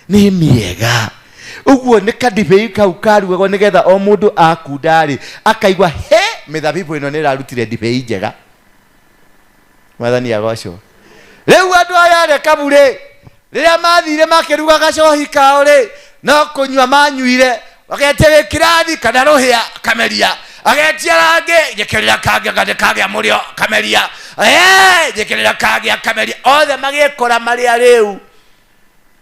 nĩ mĩega. Ũguo nĩ kandibei kau karugagwo nĩgetha o mũndũ akunda rĩ akaigua he mĩthabibũ ĩno nĩ ĩrarutire ndibei njega. Mwathani agocwo. Rĩu andũ aya a Rekabu rĩ, rĩrĩa mathire makĩruga gacohi kao rĩ, no kũnyua manyuire, agetia gĩkirathi kana rũhĩa kameria, agetia rangĩ njĩkĩrĩra kangĩ anga nĩkagĩa mũrĩo kameria, njĩkĩrĩra kangĩ kameria, othe magĩkora marĩ arĩu,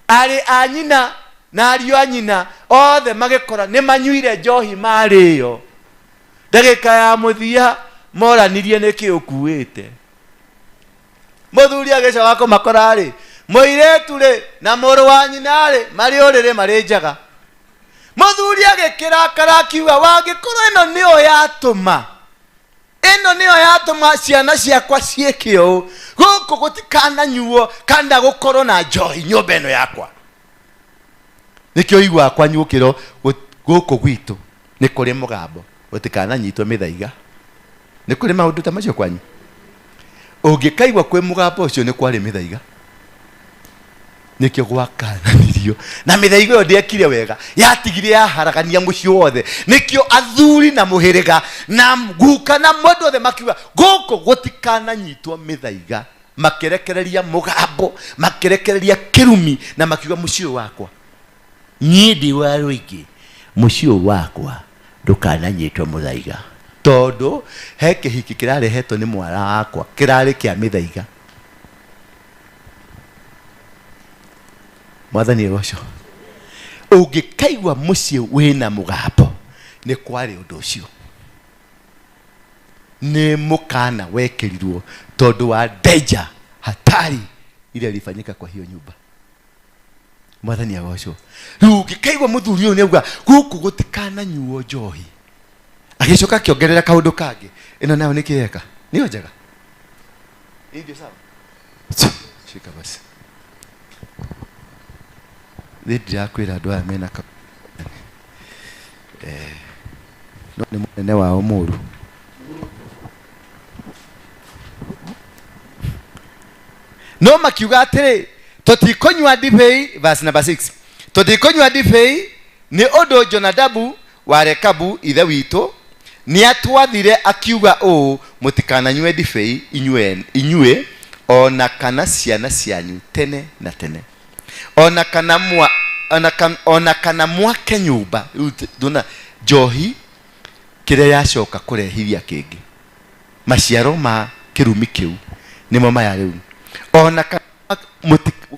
arĩ a nyina na ariũ a nyina othe magĩkora nĩ manyuire njohi marĩo. Ndagĩka ya mũthia moranirie nĩkĩ ũkuĩte. Mũthuri agĩcoka kũmakora rĩ, mũirĩtu rĩ na mũrũ wa nyina rĩ marĩ ũrĩrĩ marĩ njaga. Mũthuri agĩkĩrakara akiuga, wangĩkorwo ĩno nĩyo yatũma, ĩno nĩyo yatũma ciana ciakwa ciĩke ũũ, gũkũ gũtikananyuo kana gũkorwo na njohi nyũmba ĩno yakwa. Nĩkĩo ũiguaga kwanyu gũkĩrwo gũkũ gwitũ nĩ kũrĩ mũgambo gũtikananyitwo mĩthaiga. Nĩ kũrĩ maũndũ ta macio kwanyu? Ũngĩkaigua kwĩ mũgambo ũcio nĩ kwarĩ mĩthaiga. Nĩkĩo gwakananirio. Na mĩthaiga ĩyo ndĩekire wega, yatigire yaharagania mũciĩ wothe. Nĩkĩo athuri na mũhĩrĩga na guka na mũndũ othe makiuga gũkũ gũtikananyitwo mĩthaiga. Makĩrekereria mũgambo, makĩrekereria kĩrumi na makiuga mũciĩ ũyũ wakwa, niĩ ndĩ wa rũingĩ, mũciĩ ũyũ wakwa ndũkananyitwo mũthaiga, tondũ he kĩhiki kĩrarehetwo nĩ mwana wakwa kĩrarĩ kĩa mĩthaiga. Mwathani agocwo. Ũngĩkaigua mũciĩ wĩna mũgambo, nĩ kwarĩ ũndũ ũcio. Nĩ mũkana wekĩrirwo tondũ wa danger, hatari ile ilifanyika kwa hiyo nyumba. Mwathani agocwo. Rĩu ũngĩkaigua mũthuri ũyũ nĩauga gũkũ gũtikananyuo njohi, agĩcoka akĩongerera kaũndũ kangĩ, ĩno nayo nĩkĩ yeka? Nĩyo njega? Hii ndio sawa? Shika basi. Thĩ ndirakwĩra andũ aya mena ka eh, no nĩ mũnene wao mũru. No makiuga atĩrĩ, tũtikũnyua ndibei, verse number 6, tũtikũnyua ndibei nĩ ũndũ Jonadabu wa Rekabu ithe witũ nĩatwathire akiuga ũũ, mũtikananyue ndibei inyuĩ, inyuĩ o na kana ciana cianyu tene na tene, ona kana mwa ona kana, ona kana mwake nyũmba. Rĩu ndona njohi kĩrĩa yacoka kũrehithia kĩngĩ, maciaro ma kĩrumi kĩu nĩmo maya rĩu. Ona kana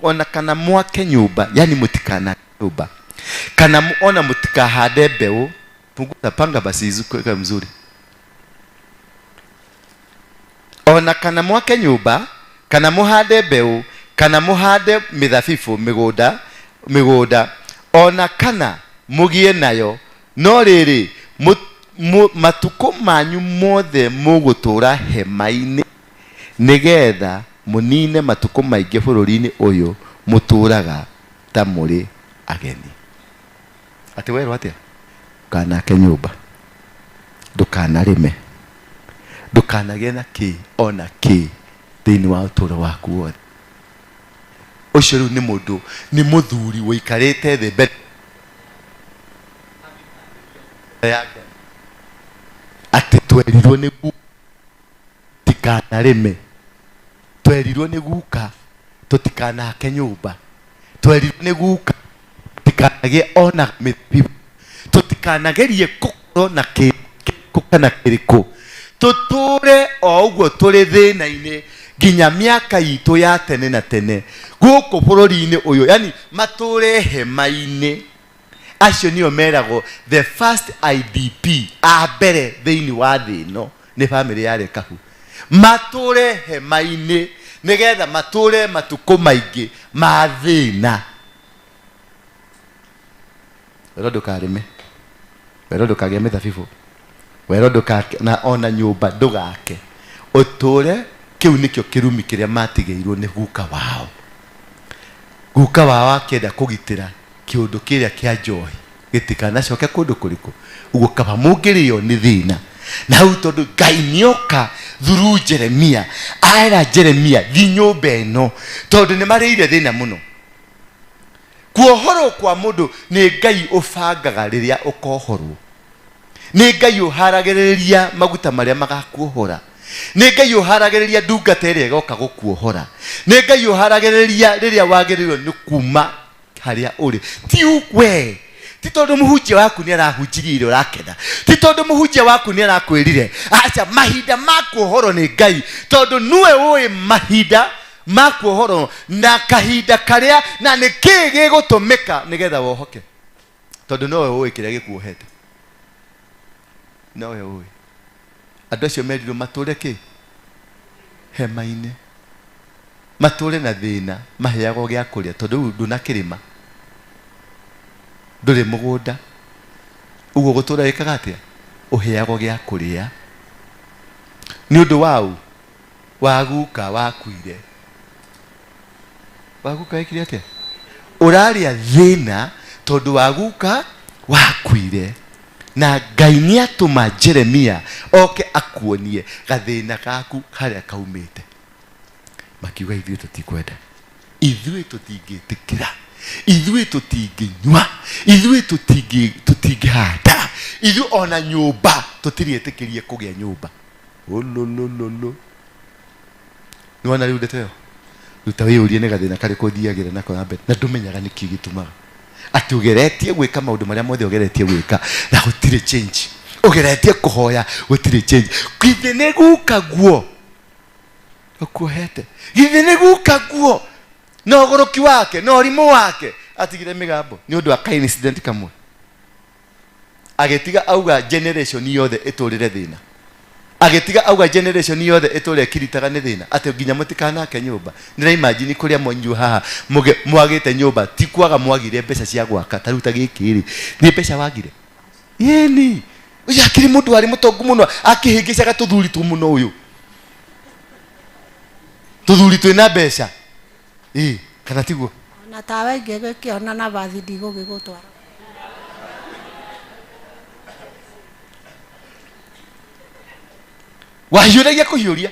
ona kana mwake nyũmba, yani mũtikana nyũmba kana ona mũtikahande mbeũ. Punguza panga basi izukuweka mzuri. Ona kana mwake nyũmba kana mũhande mbeũ kana mũhande mĩthabibũ mĩgũnda mĩgũnda ona kana mũgĩe nayo, no rĩrĩ matukũ manyu mothe mũgũtũũra hema-inĩ, nĩgetha mũnine matukũ maingĩ bũrũri-inĩ ũyũ mũtũũraga ta mũrĩ ageni. Atĩ werwo atĩa? Ndũkanake nyũmba, ndũkanarĩme, ndũkanagĩe na kĩ ona kĩ thĩinĩ wa ũtũũro waku wothe. Ũcio rĩu nĩ mũndũ, nĩ mũthuri ũikarĩte thĩ mbere ya Ngai atĩ twerirwo nĩ tũtikanarĩme, twerirwo nĩ guka tũtikanake nyũmba, twerirwo nĩ guka tũtikanagĩe ona mĩthabibũ, tũtikanagerie gũkorwo na kĩrĩkũ kana kĩrĩkũ, tũtũre o ũguo tũrĩ thĩna-inĩ nginya mĩaka itũ ya tene na tene gũkũ bũrũri-inĩ ũyũ, yani matũre hema-inĩ. Acio nĩo meragwo the first IDP a mbere thĩinĩ wa thĩ ĩno nĩ bamĩrĩ ya Rekabu, matũre hema-inĩ nĩgetha matũre matukũ maingĩ ma thĩna. Wero ndũkarĩme, wero ndũkagĩe mĩthabibũ, wero ndũkake na ona nyũmba ndũgake, ũtũre. Kĩu nĩkĩo kĩrumi kĩrĩa matigĩirwo nĩ guka wao. Guka wao akĩenda kũgitĩra kĩũndũ kĩrĩa kĩa njohi gĩtikanacoke kũndũ kũrĩkũ, ũguo kaba mũngĩrĩo nĩ thĩna. Na hau tondũ Ngai nĩoka through Jeremia, aera Jeremia thi nyũmba ĩno tondũ nĩ marĩire thĩna mũno. Kuohorwo kwa mũndũ nĩ Ngai ũbangaga rĩrĩa ũkohorwo. Nĩ Ngai ũharagĩrĩria maguta marĩa magakuohora. Nĩ Ngai ũharagĩrĩria ndungata ĩrĩa ĩgoka gũkuohora. Nĩ Ngai ũharagĩrĩria rĩrĩa wagĩrĩirwo nĩ kuma harĩa ũrĩ. Ti we, ti tondũ mũhunjia waku nĩ arahunjirie iria ũrakena, ti tondũ mũhunjia waku nĩ arakwĩrire aca. Mahinda ma kuohorwo nĩ Ngai, tondũ nĩwe ũĩ mahinda ma kuohorwo na kahinda karĩa na nĩ kĩĩ gĩgũtũmĩka nĩgetha wohoke, tondũ nowe ũĩ kĩrĩa gĩkuohete, nowe ũĩ. Andũ acio merirwo matũre kĩ hema-inĩ, matũre na thĩna, maheagwo gĩa kũrĩa tondũ rĩu ndũnakĩrĩma, ndũrĩ mũgũnda, ũguo gũtũra wĩkaga atĩa? Ũheagwo gĩa kũrĩa nĩ ũndũ waũ? Wa guka wakuire. Wa guka wekire atĩa? Ũrarĩa thĩna tondũ wa guka wakuire. Na Ngai nĩ atũma Jeremia oke akuonie gathĩna gaku harĩa kaumĩte. Makiuga ithuĩ tũtikwenda, ithuĩ tũtingĩtĩkĩra, ithuĩ tũtingĩnyua, ithuĩ tũtingĩhanda, ithuĩ ona nyũmba tũtirĩtĩkĩrie kũgĩa nyũmba. Ololololo. Nĩwona rĩu ndeto ĩyo? Rĩu ta wĩyũrie nĩ gathĩna karĩkũ ũthiagĩra nako na mbere na ndũmenyaga nĩkĩ gĩtũmaga atĩ ũgeretie gwĩka maũndũ marĩa mothe ũgeretie gwĩka na gũtirĩ change, ũgeretie kũhoya gũtirĩ change. Githĩ nĩ guka guo ũkuohete? Githĩ nĩ guka guo na ũgũrũki wake na ũrimũ wake atigire mĩgambo nĩ ũndũ wa ka incident kamwe, agĩtiga auga generation yothe ĩtũrĩre thĩna, agĩtiga auga generation yothe ĩtũre ĩkiritaga nĩ thĩna, atĩ nginya mũtikanake nyũmba. Nĩra imagine kũrĩa mwanyu haha mwagĩte nyũmba, ti kwaga mwagire mbeca cia gwaka. Ta rĩu ta gĩkĩ rĩ, nĩ mbeca wagire? Ĩni, ũyũ akĩrĩ mũndũ warĩ mũtongu mũno, akĩhĩngĩcaga tũthuri tu mũno, ũyũ tũthuri twĩna mbeca. Ĩ kana tiguo? Ona tawe ingĩgĩkĩona na bathi ndigũgĩgũtwara. Wahiũragia kũhiũria.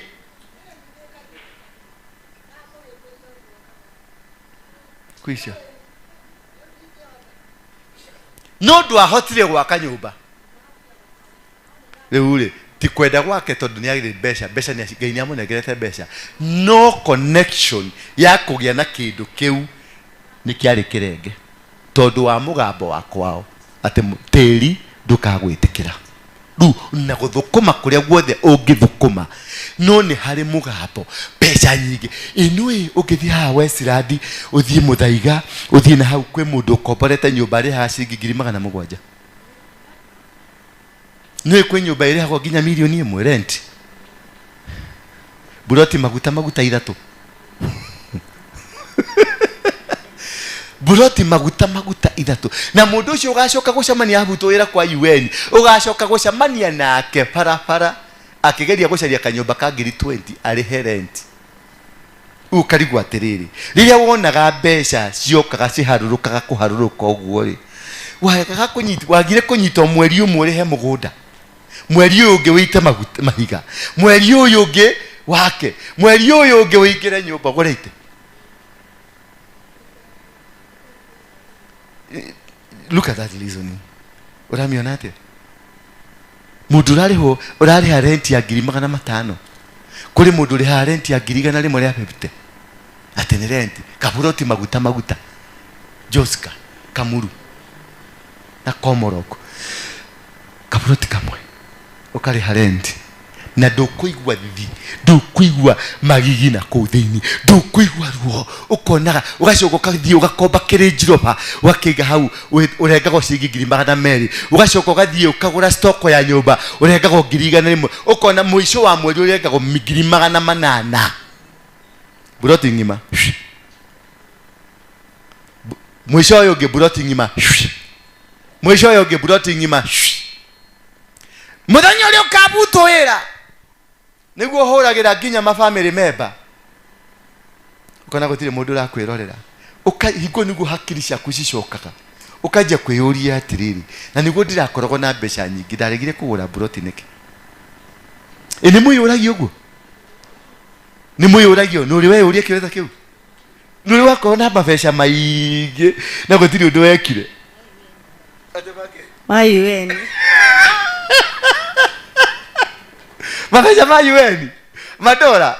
Kwisha. No ndwahotire gwaka nyũmba. Rĩu rĩ, ti kwenda gwake tondũ nĩ agĩrĩ mbeca, mbeca nĩ Ngai nĩ amũnengerete mbeca. No connection ya kũgĩa na kĩndũ kĩu nĩ kĩarĩ kĩrenge tondũ wa mũgambo wa kwao atĩ tĩri ndũkagwĩtĩkĩra. Rĩu na gũthũkũma kũrĩa guothe ũngĩthũkũma no nĩ harĩ mũgambo mbeca nyingĩ. Ĩno ĩ ũngĩthiĩ haha Westland, ũthiĩ Mũthaiga, ũthiĩ na hau kwĩ mũndũ ũkomborete nyũmba arĩhaga ciringi 700,000. Nĩ kwĩ nyũmba ĩrĩhagwo nginya 1 million rent. Buroti maguta maguta ithatũ. Buroti maguta maguta ithatũ. Na mũndũ ũcio ũgacoka gũcemania ahutwo wĩra kwa UN, ũgacoka gũcemania nake barabara akĩgeria gũcaria kanyũmba ka 20,000 arĩhe rent. Ũkarigwo atĩrĩrĩ, rĩrĩa wonaga mbeca ciokaga ciharũrũkaga kũharũrũka ũguo rĩ, wagaga kũnyita, wagire kũnyita mweri ũmwe ũrĩhe mũgũnda, mweri ũyũ ũngĩ wĩite maguta mahiga, mweri ũyũ ũngĩ wake, mweri ũyũ ũngĩ wĩingĩre nyũmba ũgũre itĩ. Look at that reasoning. Ũramiona atĩa? Mũndũ ũrarĩhwo, ũrarĩha rent ya 500,000. Kũrĩ mũndũ ũrĩhaga rent ya 150,000. Atĩ nĩ rent. Kaburoti maguta maguta. Joska, Kamuru na Komorok. Kaburoti kamwe. Ũkarĩha rent. Na ndũkũigua thithi, ndũkũigua magigi na kũu thĩinĩ, ndũkũigua ruo, ũkonaga, ũgacoka ũgathiĩ ũgakomba kĩrĩnjiroba, ũgakĩiga hau, ũrengagwo ciringi 200,000, ũgacoka ũgathiĩ ũkagũra stoko ya nyũmba, ũrengagwo 100,000, ũkona mũico wa mweri ũrengagwo 800,000. Buroti ng'ima. Mũico ũyũ ũngĩ buroti ng'ima. Mũico ũyũ ũngĩ buroti ng'ima. Mũthenya ũrĩa ũkabutwo wĩra nĩguo ũhũragĩra nginya ma family member, ũkona gũtirĩ mũndũ ũrakwĩrorera, ũkahingo nĩguo hakiri ciaku cicokaga, ũkanjia kwĩyũria atĩrĩrĩ, na nĩguo ndĩrakoragwo na mbeca nyingĩ, ndaregire kũgũra buroti nĩkĩ? Ĩ nĩ mwĩyũragia ũguo? Nĩ mwĩyũragio? Nĩ ũrĩ weyũria kĩũria ta kĩu? Nĩ ũrĩ wakorwo na mabeca maingĩ na gũtirĩ ũndũ wekire? Ma UN. Mabeca ma UN, madora,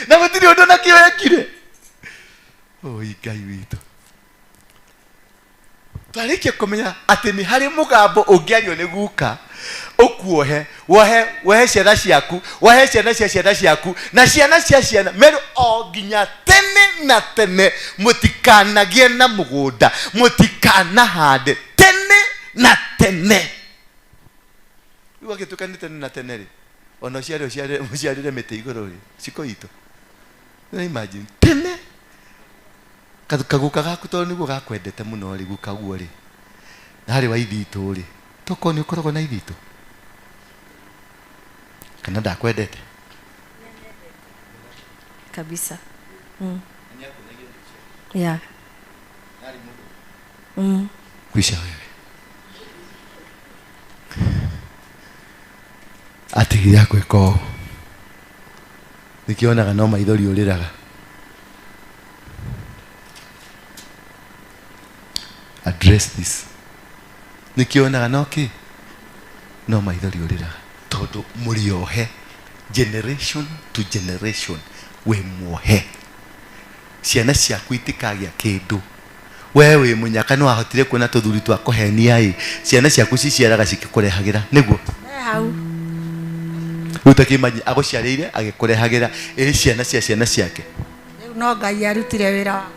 na gũtirĩ ũndũ nakĩo wekire. Oi Ngai witũ, twarĩkia kũmenya atĩ nĩ harĩ mũgambo ũngĩario nĩ guka ũkuohe, wohe, wohe ciana ciaku, wohe ciana cia ciana ciaku na ciana cia ciana meru o nginya tene na tene, mũtikanagĩe na mũgũnda, mũtikanahande tene na tene. Rĩu agĩtuĩka nĩ tene na tene rĩ, ona ũciare ũciare ũciarĩre mĩtĩ igũrũ rĩ, ciko itũ. Imagine tene kaguka gaku tondũ nĩguo gakwendete mũno rĩ, guka guo rĩ, na harĩ wa ithitũ rĩ, tokorwo nĩ ũkoragwo na ithitũ kana ndakwendete kabisa. Yeah. Kwisha wewe atigire akwĩka ũũ, nĩkĩonaga no maithori ũrĩraga. Address this. Nĩkĩonaga no kĩ no maithori ũrĩraga tondũ mũrĩ ohe generation to generation, wĩ muohe, ciana ciaku itikagĩa kĩndũ. We wĩ mũnyaka nĩ wahotire kuona tũthuri twa kũhenia ĩ, ciana ciaku ciciaraga cikĩkũrehagĩra nĩguo. Me hau. Rĩu ta kĩmanyi agũciarĩire agĩkũrehagĩra ĩ ciana cia ciana ciake. Rĩu no Ngai arutire wĩra wa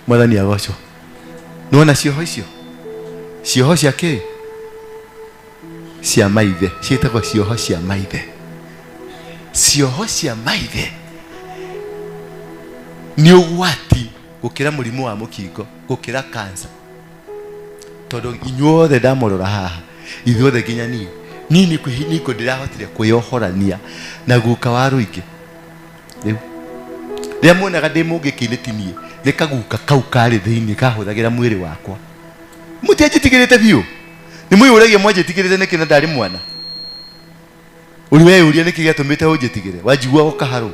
Mwathani agocwo. Nĩwona cioho icio, cioho cia kĩ cia maithe ciĩtagwo cioho cia maithe. Cioho cia maithe nĩ ũgwati gũkĩra mũrimũ wa mũkingo, gũkĩra cancer, tondũ inyuothe ndamũrora haha, ithuothe nginya niĩ, niĩ nĩkũ ndĩrahotire kwĩyohorania na guka wa rũingĩ. Rĩu rĩrĩa muonaga ndĩ mũngĩkĩ nĩ tinie nĩ kaguka kau karĩ thĩinĩ kahũthagĩra mwĩrĩ wakwa. Mũtianjĩtigĩrĩte biũ. Nĩ mwĩyũragia mwanjĩtigĩrĩte nĩkĩ na ndarĩ mwana. Ũrĩ weyũria nĩkĩ gĩatũmĩte ũnjĩtigĩre? Wanjiguaga ũkaharwo.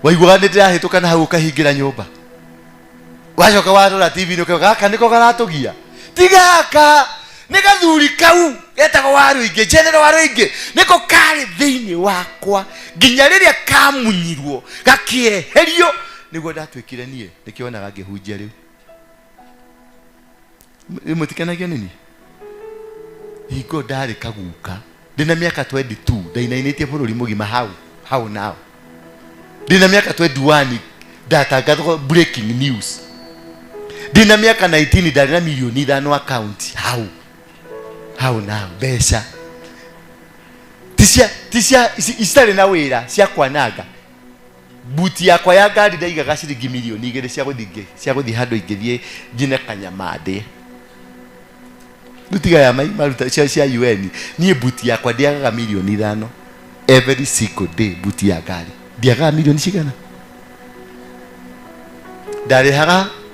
Waiguaga nĩ ndĩrahĩtũka na hau ũkahingĩra nyũmba. Wacoka warora TV-inĩ ũkauga gaka nĩko karatũgia. Ti gaka nĩ gathuri kau getagwo Waruingĩ, General Waruingĩ, nĩko karĩ thĩinĩ wakwa nginya rĩrĩa kamunyirwo gakĩeherio nĩguo ndatuĩkire niĩ. Nĩkĩo wonaga ngĩhunjia rĩu. Mũtikenagio nĩ niĩ? Hingo ndarĩ kaguka ndĩna mĩaka 22 ndainainĩtie bũrũri mũgima hau hau nao. Ndĩna mĩaka 21 ndatangathwo breaking news. Ndĩna mĩaka 19 ndarĩ na milioni 5 account hau hau nao mbeca ticia citarĩ na wĩra cia kwananga. Buti yakwa ya ngari ndaigaga ciringi milioni 2 cia gũthiĩ handũ ingĩthiĩ njine kanyama ndĩe. Rutiga ya mai maruta cia UN. Niĩ buti yakwa ndiagaga milioni 5 every single day. Buti ya ngari ndiagaga milioni cigana.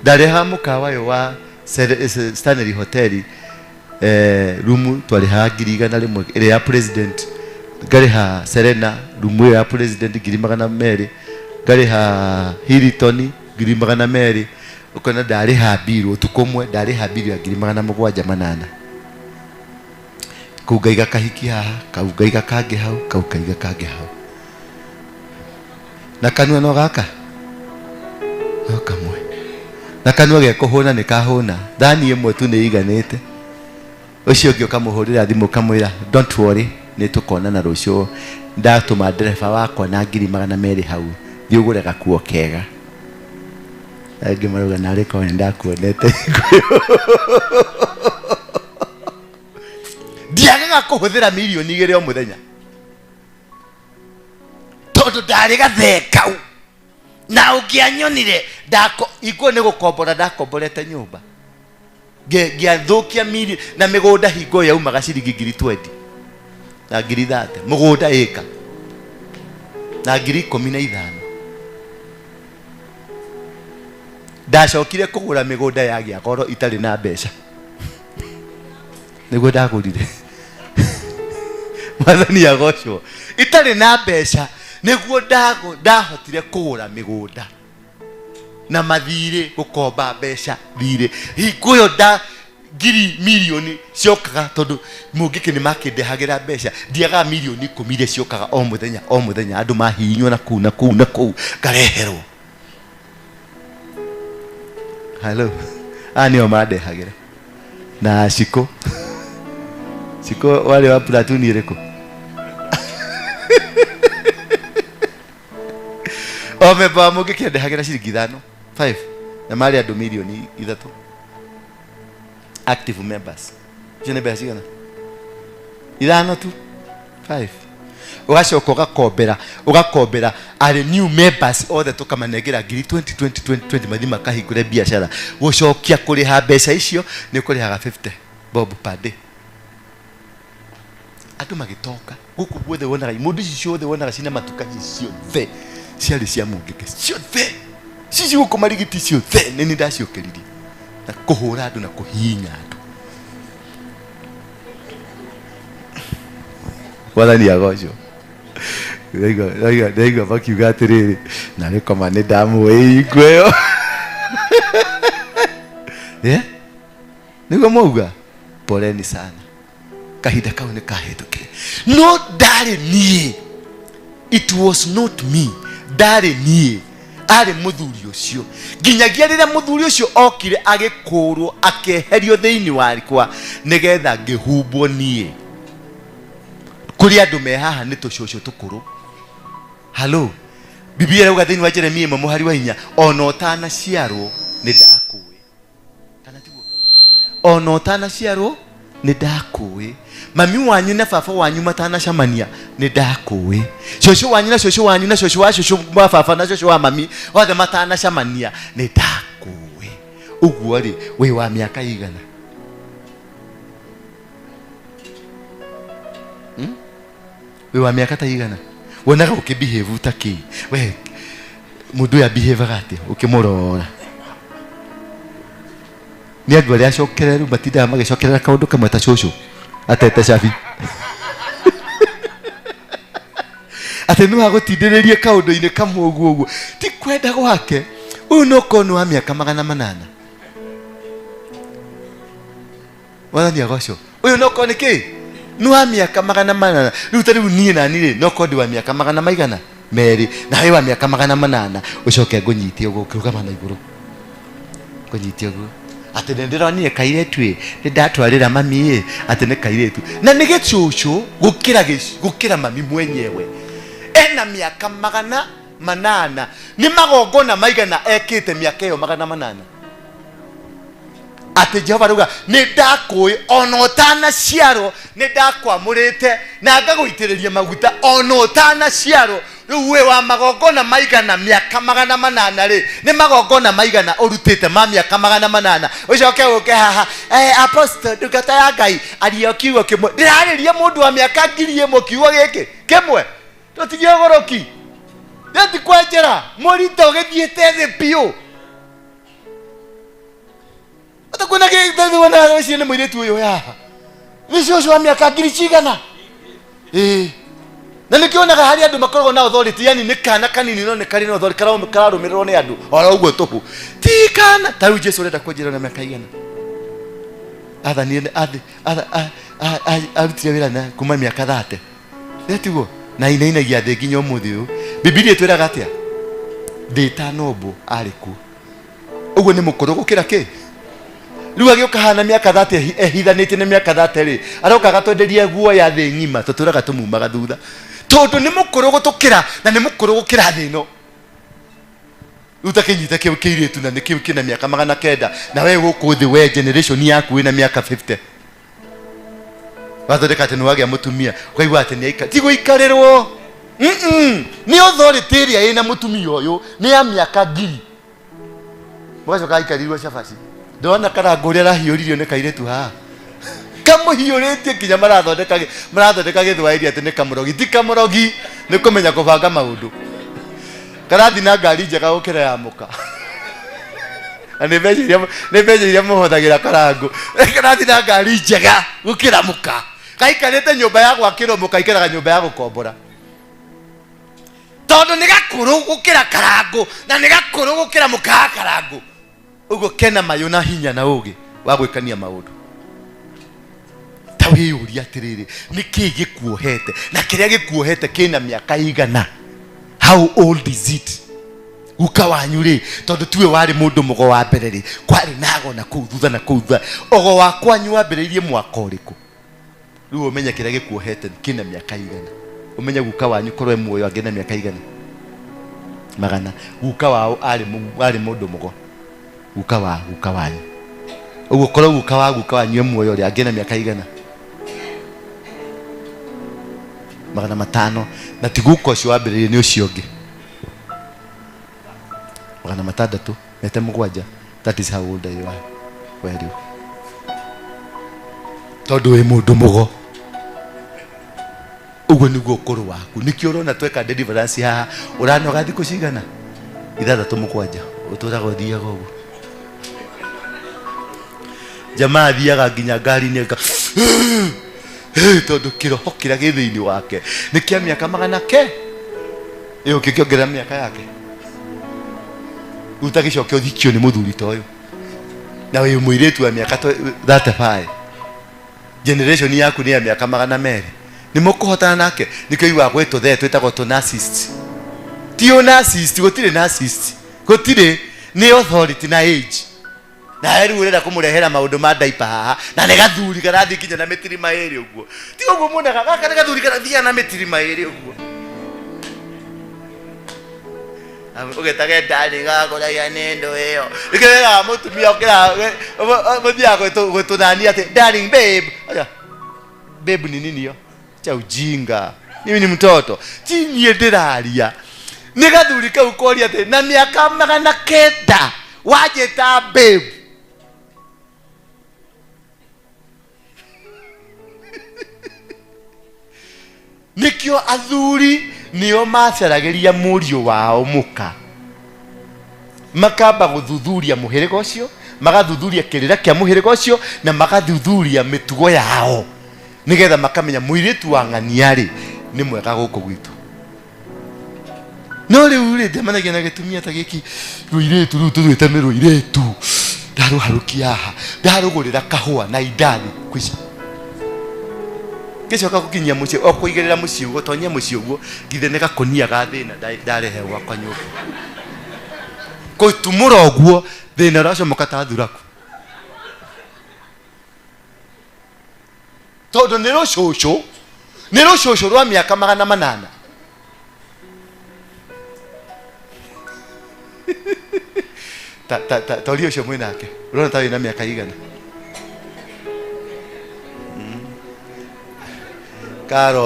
Ndarĩhaga mũkawa ũyũ wa Stanley Hotel, rumu twarĩhaga 100,000 ĩrĩa ya president. Ngarĩha Serena rumu ĩyo ya president 200,000, ngarĩha Hilton 200,000. Ũkona ndarĩha bill ũtukũ ũmwe ndarĩha bill ya 708. Kau ngaiga kahiki haha, kau ngaiga kangĩ hau, kau ngaiga kangĩ hau. Na kanua no gaka no kamwe. Na kanua gekũhũna nĩ kahũna. Thani ĩmwe tu nĩ iganĩte. Ũcio ũngĩ ũkamũhũrĩra thimũ ũkamwĩra don't worry nĩ tũkonana rũciũ, ndatũma ndereba wakwa na 200,000 hau, thiĩ ũgũre gakuo kega. Angĩ marauga narĩ korwo nĩ ndakuonete. Ndiagaga kũhũthĩra milioni 2 o mũthenya tondũ ndarĩ gathee kau. Na ũngĩanyonire ikuo nĩ gũkombora ndakomborete nyũmba ngĩathũkia milioni na mĩgũnda hingo yaumaga ciringi 20,000 na 30,000 mũgũnda ĩka na 15,000. Ndacokire kũgũra mĩgũnda yagĩa goro itarĩ na mbeca nĩguo ndagũrire. Mwathani agocwo. Itarĩ na mbeca nĩguo ndahotire kũgũra mĩgũnda na mathirĩ, gũkomba mbeca thirĩ. Hingo ĩyo nda ngiri milioni ciokaga tondũ mũngĩkĩ nĩ makĩndehagĩra mbeca. Ndiagaga milioni 10 iria ciokaga o mũthenya o mũthenya, andũ mahihinywo na kũu na kũu na kũu ngareherwo. Hello, aya nĩo mandehagĩra. Na Shiko Shiko warĩ wa platuni ĩrĩkũ? O memba wa mũngĩkĩ andehagĩra ciringi 5 5 na marĩ andũ milioni 3 active members. Icio nĩ mbeca cigana? 5 tu 5. Ũgacoka ũgakombera arĩ new members othe tũkamanengera ngiri 20 20 20 20 mathiĩ makahingũre biacara. Gũcokia kũrĩha mbeca icio nĩ ũkũrĩhaga 50 bob per day. Andũ magĩtonga gũkũ guothe wonaga mũndũ ici ciothe wonaga cina matuka ciothe ciarĩ cia mũngĩkĩ ciothe cici gũkũ marigiti ciothe nĩ niĩ ndaciũkĩririe na kũhũra andũ na kũhihinya andũ. Mwathani agocwo. Ndaigua makiuga atĩrĩrĩ narĩ koma nĩ ndamũĩ hingo ĩyo. Nĩguo mwauga poleni sana. Kahinda kau nĩ kahĩtũkire. No ndarĩ niĩ. It was not me. Ndarĩ niĩ. Arĩ mũthuri ũcio. Nginyagia rĩrĩa mũthuri ũcio okire agĩkũrwo akĩeherio thĩinĩ wakwa nĩgetha ngĩhumbwo niĩ. Kũrĩ andũ me haha nĩ tũcũcũ tũkũrũ. Hello. Biblia ĩrauga thĩinĩ wa Jeremia 1 mũhari wa 4, ona ũtanaciarwo nĩ ndakũĩ. Kana tiguo? Ona ũtanaciarwo nĩ ndakũĩ. Mami wanyu na baba wanyu matanacemania nĩ ndakũĩ. Cũcũ wanyu na cũcũ wanyu na cũcũ wa cũcũ wa baba na cũcũ wa mami othe matanacemania nĩ ndakũĩ. Ũguo rĩ, wĩ wa mĩaka igana? Wĩ wa mĩaka ta igana? Wonaga ũkĩbehave ta kĩ? We mũndũ ũyũ abehaveaga atĩa ũkĩmũrora? Nĩ andũ arĩa acokereru matindaga magĩcokerera kaũndũ kamwe ta cũcũ atete cabi. Atĩ no agũtindĩrĩrie kaũndũ-inĩ kamwe ũguo ũguo. Ti kwenda gwake. Ũyũ no korwo nĩ wa mĩaka 800. Mwathani agocwo. Ũyũ no korwo nĩ kĩ? Nĩ wa mĩaka 800. Rĩu ta rĩu niĩ nani rĩ, no korwo ndĩ wa mĩaka 200. Na wĩ wa mĩaka 800. Ũcoke ngũnyite ũguo ũkĩrũgama na igũrũ. Ngũnyite ũguo. Atĩ nĩ ndĩronire kairĩtu ĩ, nĩ ndatwarĩra mami ĩ, atĩ nĩ kairĩtu. Na nĩ gĩcũcũ gũkĩra mami mwenyewe. Ena mĩaka 800. Nĩ magongona maigana ekĩte mĩaka ĩyo 800. Atĩ Jehova arauga nĩ ndakũĩ ona ũtanaciarwo, nĩ ndakwamũrĩte na ngagũitĩrĩria maguta ona ũtanaciarwo. Rĩu wĩ wa magongona maigana mĩaka 800 rĩ, nĩ magongona maigana ũrutĩte ma mĩaka 800. Ũcoke ũke haha, apostle ndungata ya Ngai, aria kiugo kĩmwe. Ndĩrarĩria mũndũ wa mĩaka 1000 kiugo gĩkĩ kĩmwe. Tũtige ũgũrũki. Ndĩti kwenjera mũrito ũgĩthiĩte thĩ biũ. Utakuona gĩthĩ ũcio nĩ mũirĩtu ũyũ haha. Nĩ cũcũ wa mĩaka ngiri cigana? Ĩĩ. Na nĩkĩo wonaga harĩ andũ makoragwo na authority, yani nĩ kana kanini no nĩ karĩ na authority, kararũmĩrĩrwo nĩ andũ oro ũguo tũhũ. Ti kana. Ta rĩu Jesũ ũrenda kũnjĩra na mĩaka igana? Athanire, arutire wĩra na kuma mĩaka 30. Nĩ tiguo? Na inainagia thĩ nginya ũmũthĩ ũyũ. Bibilia ĩtwĩraga atĩa? Thĩ ĩtanombwo arĩ kuo. Ũguo nĩ mũkũrũ gũkĩra kĩ? Rĩu agĩũka haha na mĩaka 30 ehithanĩtie na mĩaka 30 rĩ, aroka agatwenderia guoya thĩ ng'ima, tũtũraga tũmumaga thutha. Tondũ nĩ mũkũrũ gũtũkĩra na nĩ mũkũrũ gũkĩra thĩ ĩno. Rĩu ta kĩnyite kĩu kĩirĩtu na nĩ kĩu kĩna mĩaka 900 na we gũkũ thĩ we generation yaku wĩna mĩaka 50. Wathondeka atĩ nĩ wagĩa mũtumia, ũkaigua atĩ nĩ aika, ti gũikarĩrwo. Nĩ authority ĩrĩa ĩna mũtumia ũyũ nĩ ya mĩaka 1000. Mũgacoka aikarirwo cabaci. Ndona karangũ ũrĩa arahiũririo nĩ kairĩtu haha. Kamũhiũrĩtie nginya marathondeka gĩthwaĩri atĩ nĩ kamũrogi. Ti kamũrogi, nĩ kũmenya kũbanga maũndũ. Karathi na ngari njega gũkĩra ya mũka. Na nĩ mbeca iria mũhũthagĩra karangũ. Karathi na ngari njega gũkĩra mũka. Kaikarĩte nyũmba ya gwakĩrwo, mũka aikaraga nyũmba ya gũkombora. Tondũ nĩ gakũrũ gũkĩra karangũ na nĩ gakũrũ gũkĩra mũka wa karangũ. Ũguo kena mayũ na hinya na ũgĩ wa gwĩkania maũndũ. Ta wĩyũrie atĩrĩrĩ, nĩ kĩĩ gĩkuohete? Na kĩrĩa gĩkuohete kĩna mĩaka igana? How old is it? Guka wanyu rĩ, tondũ tiwe warĩ mũndũ mũgo wa mbere rĩ, kwarĩ na ago na kũu thutha na kũu thutha. Ogo wa kwanyu wambĩrĩirie mwaka ũrĩkũ? Rĩu ũmenye kĩrĩa gĩkuohete kĩna mĩaka igana. Ũmenye guka wanyu korwo e muoyo angĩ na mĩaka igana? Magana. Guka wao arĩ mũndũ mũgo. Guka wa guka wanyu. Ũguo korwo guka wa guka wanyu e muoyo rĩ, angĩ na mĩaka igana? 500. Na ti guka ũcio wambĩrĩirie, nĩ ũcio ũngĩ. 600, mete 7. That is how old you are. We rĩu. Tondũ wĩ mũndũ mũgo. Ũguo nĩguo ũkũrũ waku. Nĩkĩo ũrona tweka deliverance haha, ũranoga thikũ cigana? 6 7. Ũtũraga ũthiaga ũguo. Jamaa athiaga nginya ngari-inĩ aka, tondũ kĩroho kĩrĩa gĩ thĩinĩ wake nĩ kĩa mĩaka 900. Ĩ ũngĩkĩongerera mĩaka yake? Rĩu ta gĩcoke ũthikio nĩ mũthuri ta ũyũ. Na wĩ mũirĩtu wa mĩaka 35. Generation yaku nĩ ya mĩaka 200. Nĩ mũkũhotana nake? Nĩkĩo ũiguaga gwĩ tũthee twĩtagwo tũ narcissist. Ti ũ narcissist, gũtirĩ narcissist. Gũtirĩ, nĩ authority na age. Na rĩu ũrenda kũmũrehera maũndũ ma diaper haha, na nĩ gathuri karathiĩ nginya na mĩtirima ĩrĩ ũguo. Ti ũguo muonaga, gaka nĩ gathuri karathiaga na mĩtirima ĩrĩ ũguo. Ũgetage ndarĩ gakũragia nĩ ndũ ĩyo. Nĩkĩo wĩraga mũtumia ũkĩra, mũthiaga gwĩtũthania atĩ, darling babe. Oya, babe ni nini yo? Cha ujinga. Mimi ni mtoto. Ti niĩ ndĩraria. Nĩ gathuri kau koria atĩ, na mĩaka 900 wanjĩta babe. Nĩkĩo athuri Nĩo macaragĩria mũriũ wao mũka. Makamba gũthuthuria mũhĩrĩga ũcio, magathuthuria kĩrĩra kĩa mũhĩrĩga ũcio, na magathuthuria mĩtugo yao. Nĩgetha makamenya mũirĩtu wa ng'ania rĩ, nĩ mwega gũkũ gwitũ. No rĩu rĩ, ndemanagia na gĩtumia ta gĩkĩ, rũirĩtu rũu tũtwĩte nĩ rũirĩtu. Ndarũharũkia haha, ndarũgũrĩra kahũa na indathi kwica. Ngĩcoka gũkinyia mũciĩ, o kũigĩrĩra mũciĩ ũguo, tonyia mũciĩ ũguo, ngithe nĩ gakũnia ga thĩna ndarehe gwakwa nyũmba. Gũtumũra ũguo, thĩna ũracomoka ta thuraku. Tondũ nĩ rũcũcũ, nĩ rũcũcũ rwa mĩaka 800. Ta ũria ũcio mwĩ nake, ũrona ta wĩna mĩaka igana?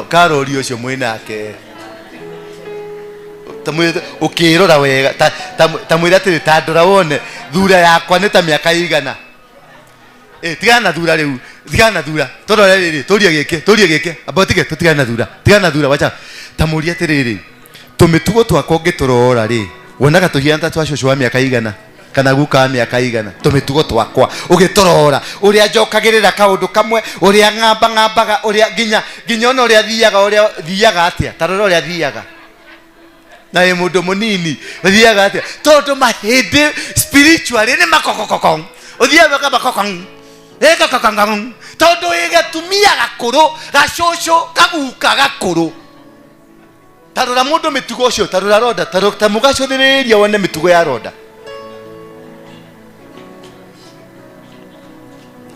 Karori ũcio mwĩ nake. Ta mwĩre, ũkĩrora wega, ta mwĩre atĩrĩ, ta ndora wone, thura yakwa nĩ ta mĩaka igana. Tigana na thura rĩu, tigana na thura. Tũrore rĩrĩ, tũrie gĩkĩ, tũrie gĩkĩ. Amba ũtige, tũtigane na thura, tigana na thura, wacha. Ta mũrie atĩrĩrĩ, tũmĩtugo twakwa ũngĩtũrora rĩ, wonaga tũhiana ta twa cũcũ wa mĩaka igana, kana guka wa mĩaka igana, tũmĩtugo twakwa ũgĩtũrora, ũrĩa njokagĩrĩra kaũndũ kamwe, ũrĩa ng'amba ng'ambaga, ũrĩa nginya ona ũrĩa thiaga, ũrĩa thiaga atĩa, ta rora ũrĩa thiaga. Na wĩ mũndũ mũnini, ũthiaga atĩa? Tondũ mahĩndĩ spiritually nĩ makokokokong. Ũthiaga wega makokong. Ĩkokokongong. Tondũ wĩ gatumia gakũrũ, gacũcũ, kaguka gakũrũ. Ta rora mũndũ mĩtugo ũcio, ta rora ronda, ta mũgacũthĩrĩria wone mĩtugo ya ronda.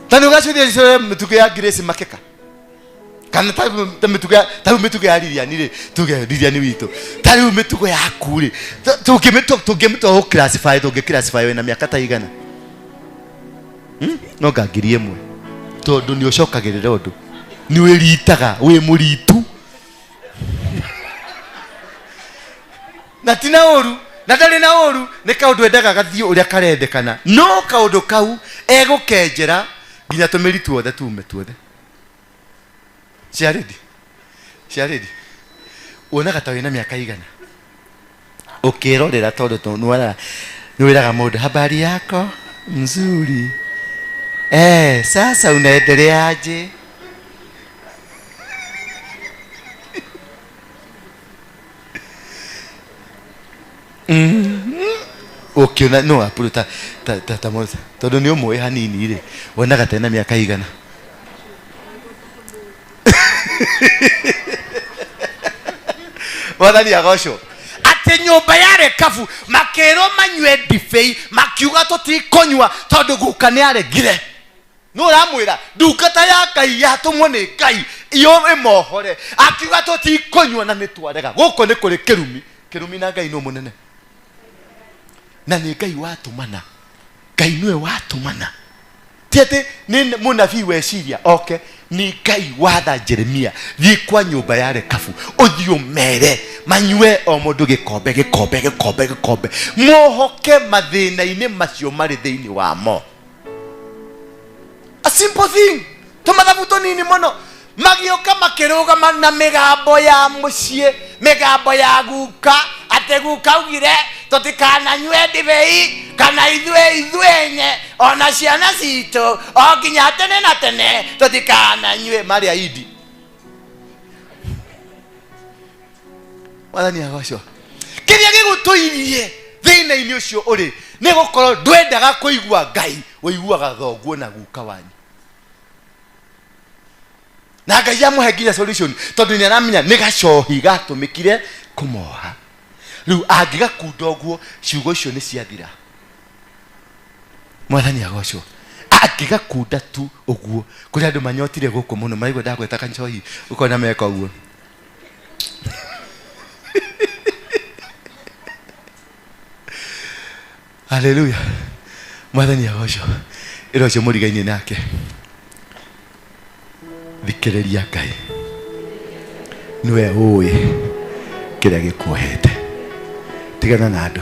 Ta nĩ ũgacũthĩrĩria mĩtugo ya Grace Makeka. Kana ta mĩtugo ya, ta rĩu mĩtugo ya Lilian rĩ, tuge Lilian witũ. Ta rĩu mĩtugo yaku rĩ, tũngĩmĩtua gũ classify, tũngĩ classify wĩna mĩaka ta igana? No nga ngiri ĩmwe. Tondũ nĩ ũcokagĩrĩra ũndũ. Nĩ wĩritaga, wĩ mũritu. Na ti na ũru, na ndarĩ na ũru, nĩ kaũndũ endaga gathiĩ ũrĩa karendekana. No kaũndũ kau egũkenjera nginya tũmĩri tuothe tume tuothe. Ciarĩndi, ciarĩndi. Wonaga ta wĩna mĩaka igana. Ũkĩrorera tondũ nĩ wĩraga mũndũ habari yako mzuri. Sasa unaendeleaje? Ũkĩona no approve ta Mose. Tondũ nĩ ũmũĩ hanini rĩ, wonaga ta ena mĩaka igana. Mwathani agocwo. Atĩ nyũmba ya Rekabu makĩrwo manyue ndibei, makiuga tũtikũnyua tondũ guka nĩ aregire. Nũ ũramwĩra ndungata ya Ngai yatũmwo nĩ Ngai iyo ĩmohore, akiuga tũtikũnyua na nĩ twarega. Gũkũ nĩ kũrĩ kĩrumi, kĩrumi na Ngai nũ mũnene, na nĩ Ngai watũmana. Ngai nĩwe watũmana. Ti atĩ nĩ mũnabii weciria oke, nĩ Ngai watha Jeremia thiĩ kwa nyũmba ya Rekabu ũthiĩ ũmere manyue o mũndũ gĩkombe gĩkombe gĩkombe gĩkombe, mohoke mathĩna-inĩ macio marĩ thĩinĩ wamo. A simple thing, tũmathabu tũnini mũno. Magĩũka makĩrũgama na mĩgambo ya mũciĩ, mĩgambo ya guka, atĩ guka augire tũtikananyue ndibei kana ithuĩ ithuĩ enye ona ciana citũ o nginya tene na tene tũtikananyue. Marĩ aindi. Mwathani agocwo. Kĩrĩa gĩgũtũirie thĩna-inĩ ũcio ũrĩ nĩ gũkorwo ndwendaga kũigua Ngai, ũiguaga thoguo na guka wanyu. Na Ngai amũhe nginya solution tondũ nĩ aramenya nĩ gacohi gatũmĩkire kũmoha. Rĩu angĩgakunda ũguo ciugo icio nĩ ciathira. Mwathani agocwo. Angĩgakunda tu ũguo, kũrĩ andũ manyotire gũkũ mũno, maraigua ndagweta gacohi ũkona meka ũguo. Haleluya. Mwathani agocwo. Ĩra ũcio mũrigainie nake, thikĩrĩria Ngai, nĩwe ũĩ kĩrĩa gĩkuohete. Tigana na andũ,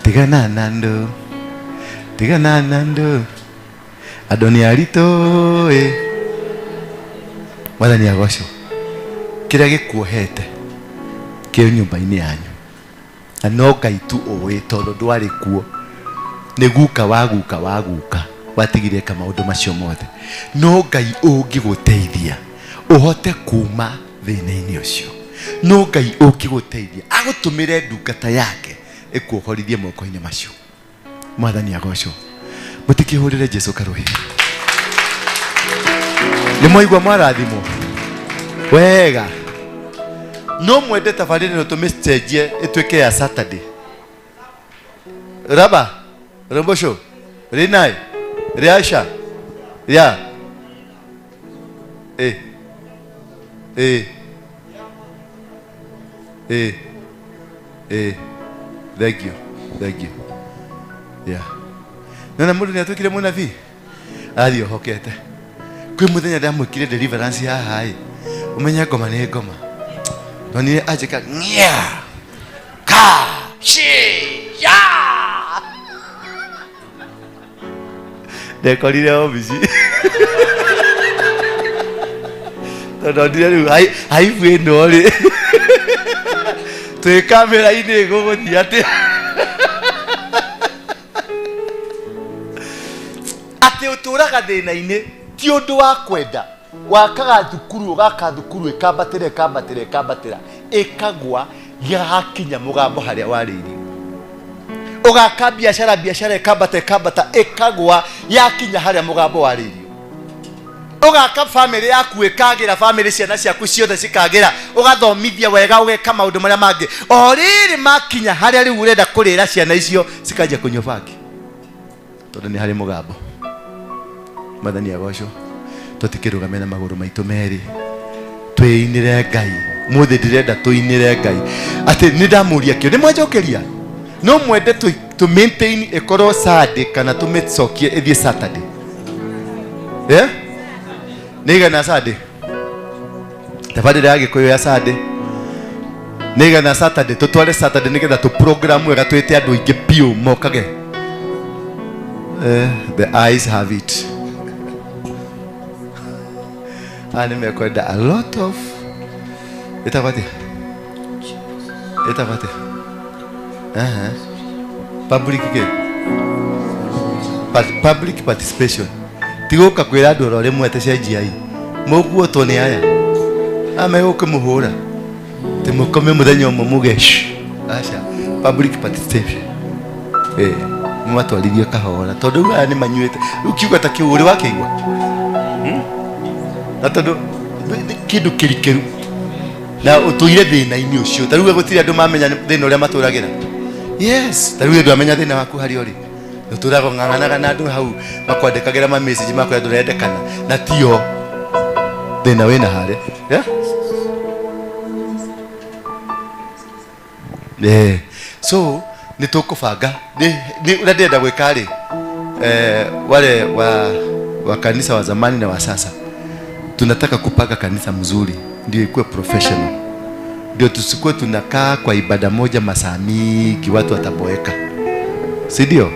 tigana na andũ, tigana na andũ, andũ nĩ aritũ ĩ. Mwathani agocwo. Kĩrĩa gĩkuohete Kĩ nyũmba-inĩ yanyu. Na no Ngai tu ũĩ tondũ ndwarĩ kuo. Nĩ guka wa guka wa guka watigire eka maũndũ macio mothe. No Ngai ũngĩgũteithia ũhote kuma thĩna-inĩ ũcio. No Ngai ũngĩgũteithia agũtũmĩre ndungata yake ĩkuohorithie moko-inĩ macio. Mwathani agocwo. Mũtikĩhũrĩre Jesu karũhĩ. Nĩ mwaigua mwarathimwo wega. No mwende tabarĩra ĩno tũmĩcenjie ĩtuĩke ya Saturday. Raba Rombosho Rinai Riasha ya eh eh eh eh thank you, thank you. Yeah, nona mũndũ nĩ atuĩkire mũnabii arathiĩ ohokete. Kwĩ mũthenya ndamwĩkire deliverance haha ĩ, ũmenye ngoma nĩ ngoma. Nonire anjĩka ng'ia ka shi ya ndekorire obici tondũ ndire rĩu aibu ĩno rĩ twĩ kamera-inĩ gũgũthiĩ atĩa atĩ ũtũraga thĩna-inĩ ti ũndũ wa kwenda. Wakaga thukuru, ũgaka thukuru ĩkambatĩra ĩkambatĩra ĩkambatĩra ĩkagwa yakinya mũgambo harĩa warĩirio. Ũgaka biacara, biacara ĩkambata ĩkambata ĩkagwa yakinya harĩa mũgambo warĩirio. Ũgaka famĩlĩ yaku ĩkagĩra, famĩlĩ ciana ciaku ciothe cikagĩra, ũgathomithia wega, ũgeka maũndũ marĩa mangĩ. O rĩrĩ makinya harĩa rĩu ũrenda kũrĩra ciana icio cikanjia kũnyua bangi tondũ nĩ harĩ mũgambo. Mwathani agocwo. Tũtikĩrũgame na magũrũ maitũ merĩ twĩinĩre Ngai. Mũthĩ ndĩrenda tũinĩre Ngai atĩ nĩ ndamũria kĩo nĩ mwanjokeria. No mwende tũ maintain ĩkorwo Sunday kana tũmĩcokie ĩthiĩ Saturday? Eh? Nĩ igana Sunday tabarĩra ya Gĩkũyũ ya Sunday nĩ igana Saturday. Tũtware Saturday nĩgetha tũ program wega, twĩte andũ aingĩ biũ mokage. The eyes have it. Aya nĩ mekwenda a lot of ĩtagwo atĩa, ĩtagwo atĩa? Aha. Public kĩ? Public participation. Ti gũka kwĩra andũ oro rĩmwe atĩ cenjiai mũguotwo nĩ aya aya megũkĩmũhũra tĩ mũkome mũthenya ũmwe muge "Shh." Aca, public participation, mũmatwarithie kahora tondũ rĩu aya nĩ manyuĩte. Rĩu kiugo ta kĩu ũrĩ wakĩigua? Na tondũ kĩndũ kĩrikĩru na ũtũire thĩna-inĩ ũcio, ta rĩu gũtirĩ andũ mamenya thĩna ũrĩa matũragĩra. Yes, ta rĩu ndwamenya thĩna waku harĩa ũrĩ, ũtũraga ng'ang'anaga na andũ hau makwandĩkagĩra ma message makwĩra ndũrendekana na tio thĩna wĩna harĩa. Yeah? So nĩ tũkũbanga nĩ ũrĩa ndĩrenda gwĩka rĩ, wale wa kanisa wa zamani na wa sasa, tunataka kupanga kanisa mzuri ndio ikuwe professional, ndio tusikuwe tunakaa kwa ibada moja masaa mingi, watu wataboeka, si ndio?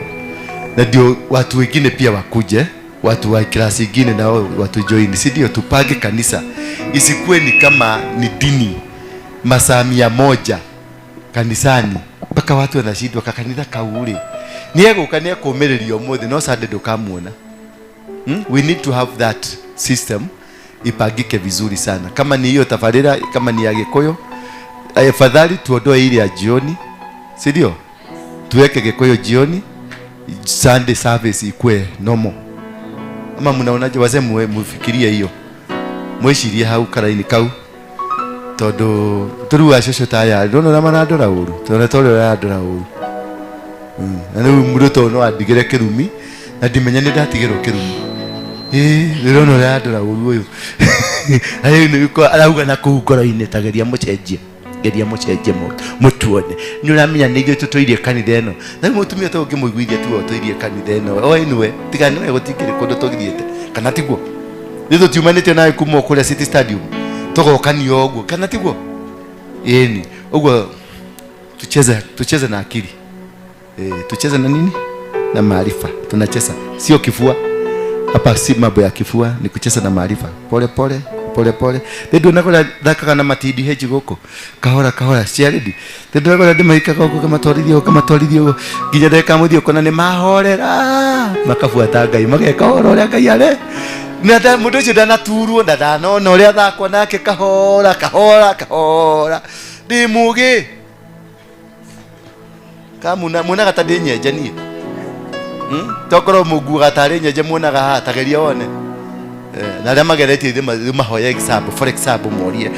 Na ndio watu wengine pia wakuje, watu wa klasi ingine nao watu join, si ndio? Tupange kanisa isikuwe ni kama ni dini masaa 100 kanisani mpaka watu wanashindwa kakanitha kau rĩ nĩ egũka nĩ ekũmĩrĩria ũmũthĩ no Sunday ndũkamuona. We need to have that system ipangike vizuri sana. Kama ni hiyo tabarĩra, kama ni ya Gĩkũyũ, afadhali tuondoe ile ya jioni, si ndio? Tuweke Gĩkũyũ jioni, Sunday service ikue normal. Ama mnaonaje wazee? Mufikirie hiyo, mwĩcirie hau karaini kau tondũ tũrĩu acũcũ ta aya ndona ũrĩa marandora ũru, tondũ ta ũrĩa ũrandora ũru. Na rĩu mũndũ to no andigĩre kĩrumi na ndimenya nĩ ndatigĩrwo kĩrumi. Ĩĩ, ndĩrona ũrĩa arandora ũru ũyũ na rĩu nĩ arauga na kũu ngoro-inĩ ta geria mũcenjie, geria mũcenjie mũtuone nĩ ũramenya nĩ ithuĩ tũtũirie kanitha ĩno. Na rĩu mũtumia ta ũngĩmũiguithia tu ũtũirie kanitha ĩno o anyway, tiga nĩwe gũtikĩrĩ kũndũ tũthiĩte, kana tiguo? Nĩ tũtiumanĩte nawe kuma o kũrĩa City Stadium tũgokanio ũguo, kana tiguo? Ĩni ũguo tucheze, tucheze na akili, tucheze na nini, na maarifa. Tunacheza sio kifua hapa, si mambo ya kifua, ni kucheza na maarifa pole pole. pole pole nĩ nduonaga ũrĩa thakaga na matindi heji gũkũ kahora kahora ciarĩndi nĩ nduonaga ũrĩa ndĩmaikaga ũguo ngamatwarithia ũguo ngamatwarithia ũguo nginya ndagĩka mũthia ũkona nĩ mahorera makabuata Ngai mageka ũhoro ũrĩa Ngai are na mũndũ ũcio ndanaturwo na ndanona ũrĩa thakwo nake kahora kahora kahora ndĩ mũgĩ kamuna muonaga ta ndĩ nyenje niĩ. Tokorwo mũnguaga tarĩ nyenje muonaga haha tageria wone. Na arĩa mageretie ithuĩ mahoya example for example morie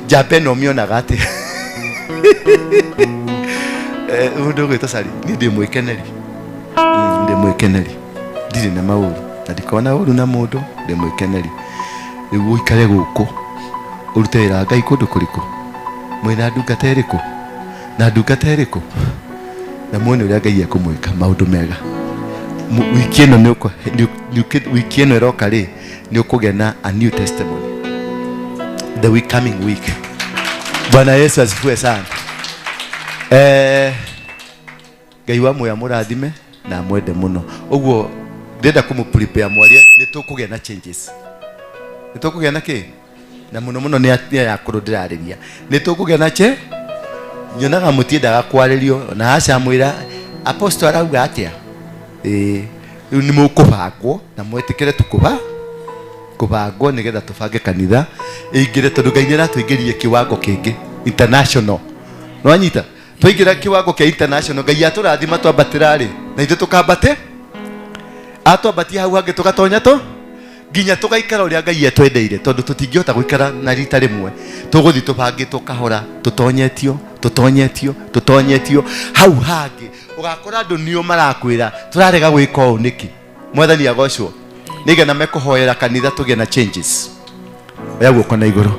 njamba ĩno mĩonaga atĩa. Mũndũ ũgwĩtwo Sari niĩ ndĩ mwĩkeneri. Ndĩ mwĩkeneri ndirĩ na maũru na ndikona ũru na mũndũ ndĩ mwĩkeneri. Rĩu ũikare gũkũ ũrute wĩra wa Ngai kũndũ kũrĩkũ mwĩna ndungata ĩrĩkũ na ndungata ĩrĩkũ na muone ũrĩa Ngai ekũmwĩka maũndũ mega. Wiki ĩno wiki ĩno ĩroka rĩ nĩ ũkũgĩa na a new testimony the week coming week. Bwana Yesu asifiwe sana. Ngai wa muoyo amũrathime na amwende mũno. Ũguo ndĩrenda kũmũ prepare mwarie nĩ tũkũgĩa na changes. Nĩ tũkũgĩa na kĩ? Na mũno mũno nĩ aya akũrũ ndĩrarĩria. Nĩ tũkũgĩa na che? Nyonaga mũtiendaga kwarĩrio na aca mwĩra apostle arauga atĩa? Ĩĩ rĩu nĩ mũkũbangwo na mwĩtĩkĩre tu kũbangwo nĩgetha tũbange kanitha ĩingĩre tondũ Ngai nĩ aratũingĩria kiwango kĩngĩ international. Nĩwanyita? Twaingĩra kiwango kĩa international Ngai atũrathima twambatĩra rĩ na ithuĩ tũkambate atwambatia hau hangĩ tũgatonya tũ nginya tũgaikara ũrĩa Ngai etwendeire tondũ tũtingĩhota gũikara na rita rĩmwe tũgũthiĩ tũbangĩtwo kahora tũtonyetio tũtonyetio tũtonyetio hau hangĩ ũgakora andũ nĩo marakwĩra tũrarega gwĩka ũũ nĩkĩ. Mwathani agocwo nĩgetha mekũhoera kanitha tũgĩe na changes. Oya guoko na igũrũ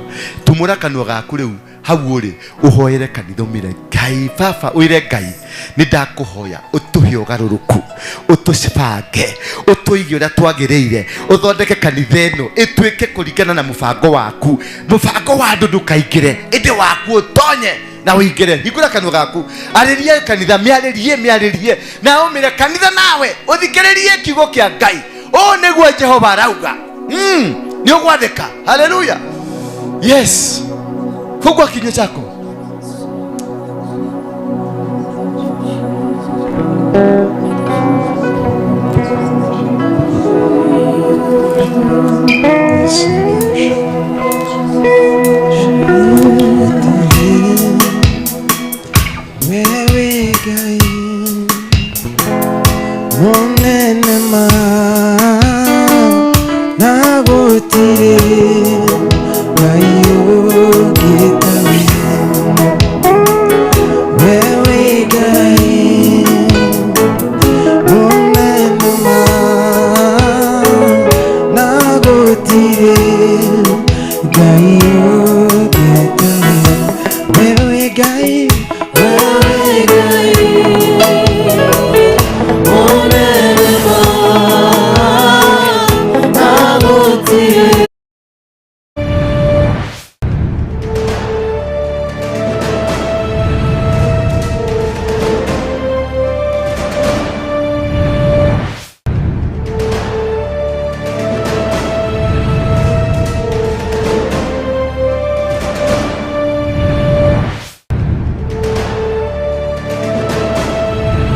tumũra kanua gaku rĩu hau ũrĩ ũhoere kanitha ũmĩre Ngai baba ũire Ngai nĩ ndakũhoya ũtũhe ũgarũrũku ũtũbange ũtũige ũrĩa twagĩrĩire ũthondeke kanitha ĩno ĩtuĩke kũringana na mũbango waku. Mũbango wa andũ ndũkaingĩre ĩndĩ waku ũtonye na ũingĩre. Hingũra kanua gaku arĩrie kanitha mĩarĩrie mĩarĩrie na ũmĩre kanitha nawe ũthikĩrĩrie kiugo kĩa Ngai. Ũũ nĩguo Jehova arauga. Nĩ ũgwathĩka. Haleluya. Yes. Fungua kinywa chako. Wewe Ngai munene ma na gũtirĩ Ngai ũngĩ tawe. Wewe Ngai munene ma na gũtirĩ Ngai ũngĩ tawe. Wewe Ngai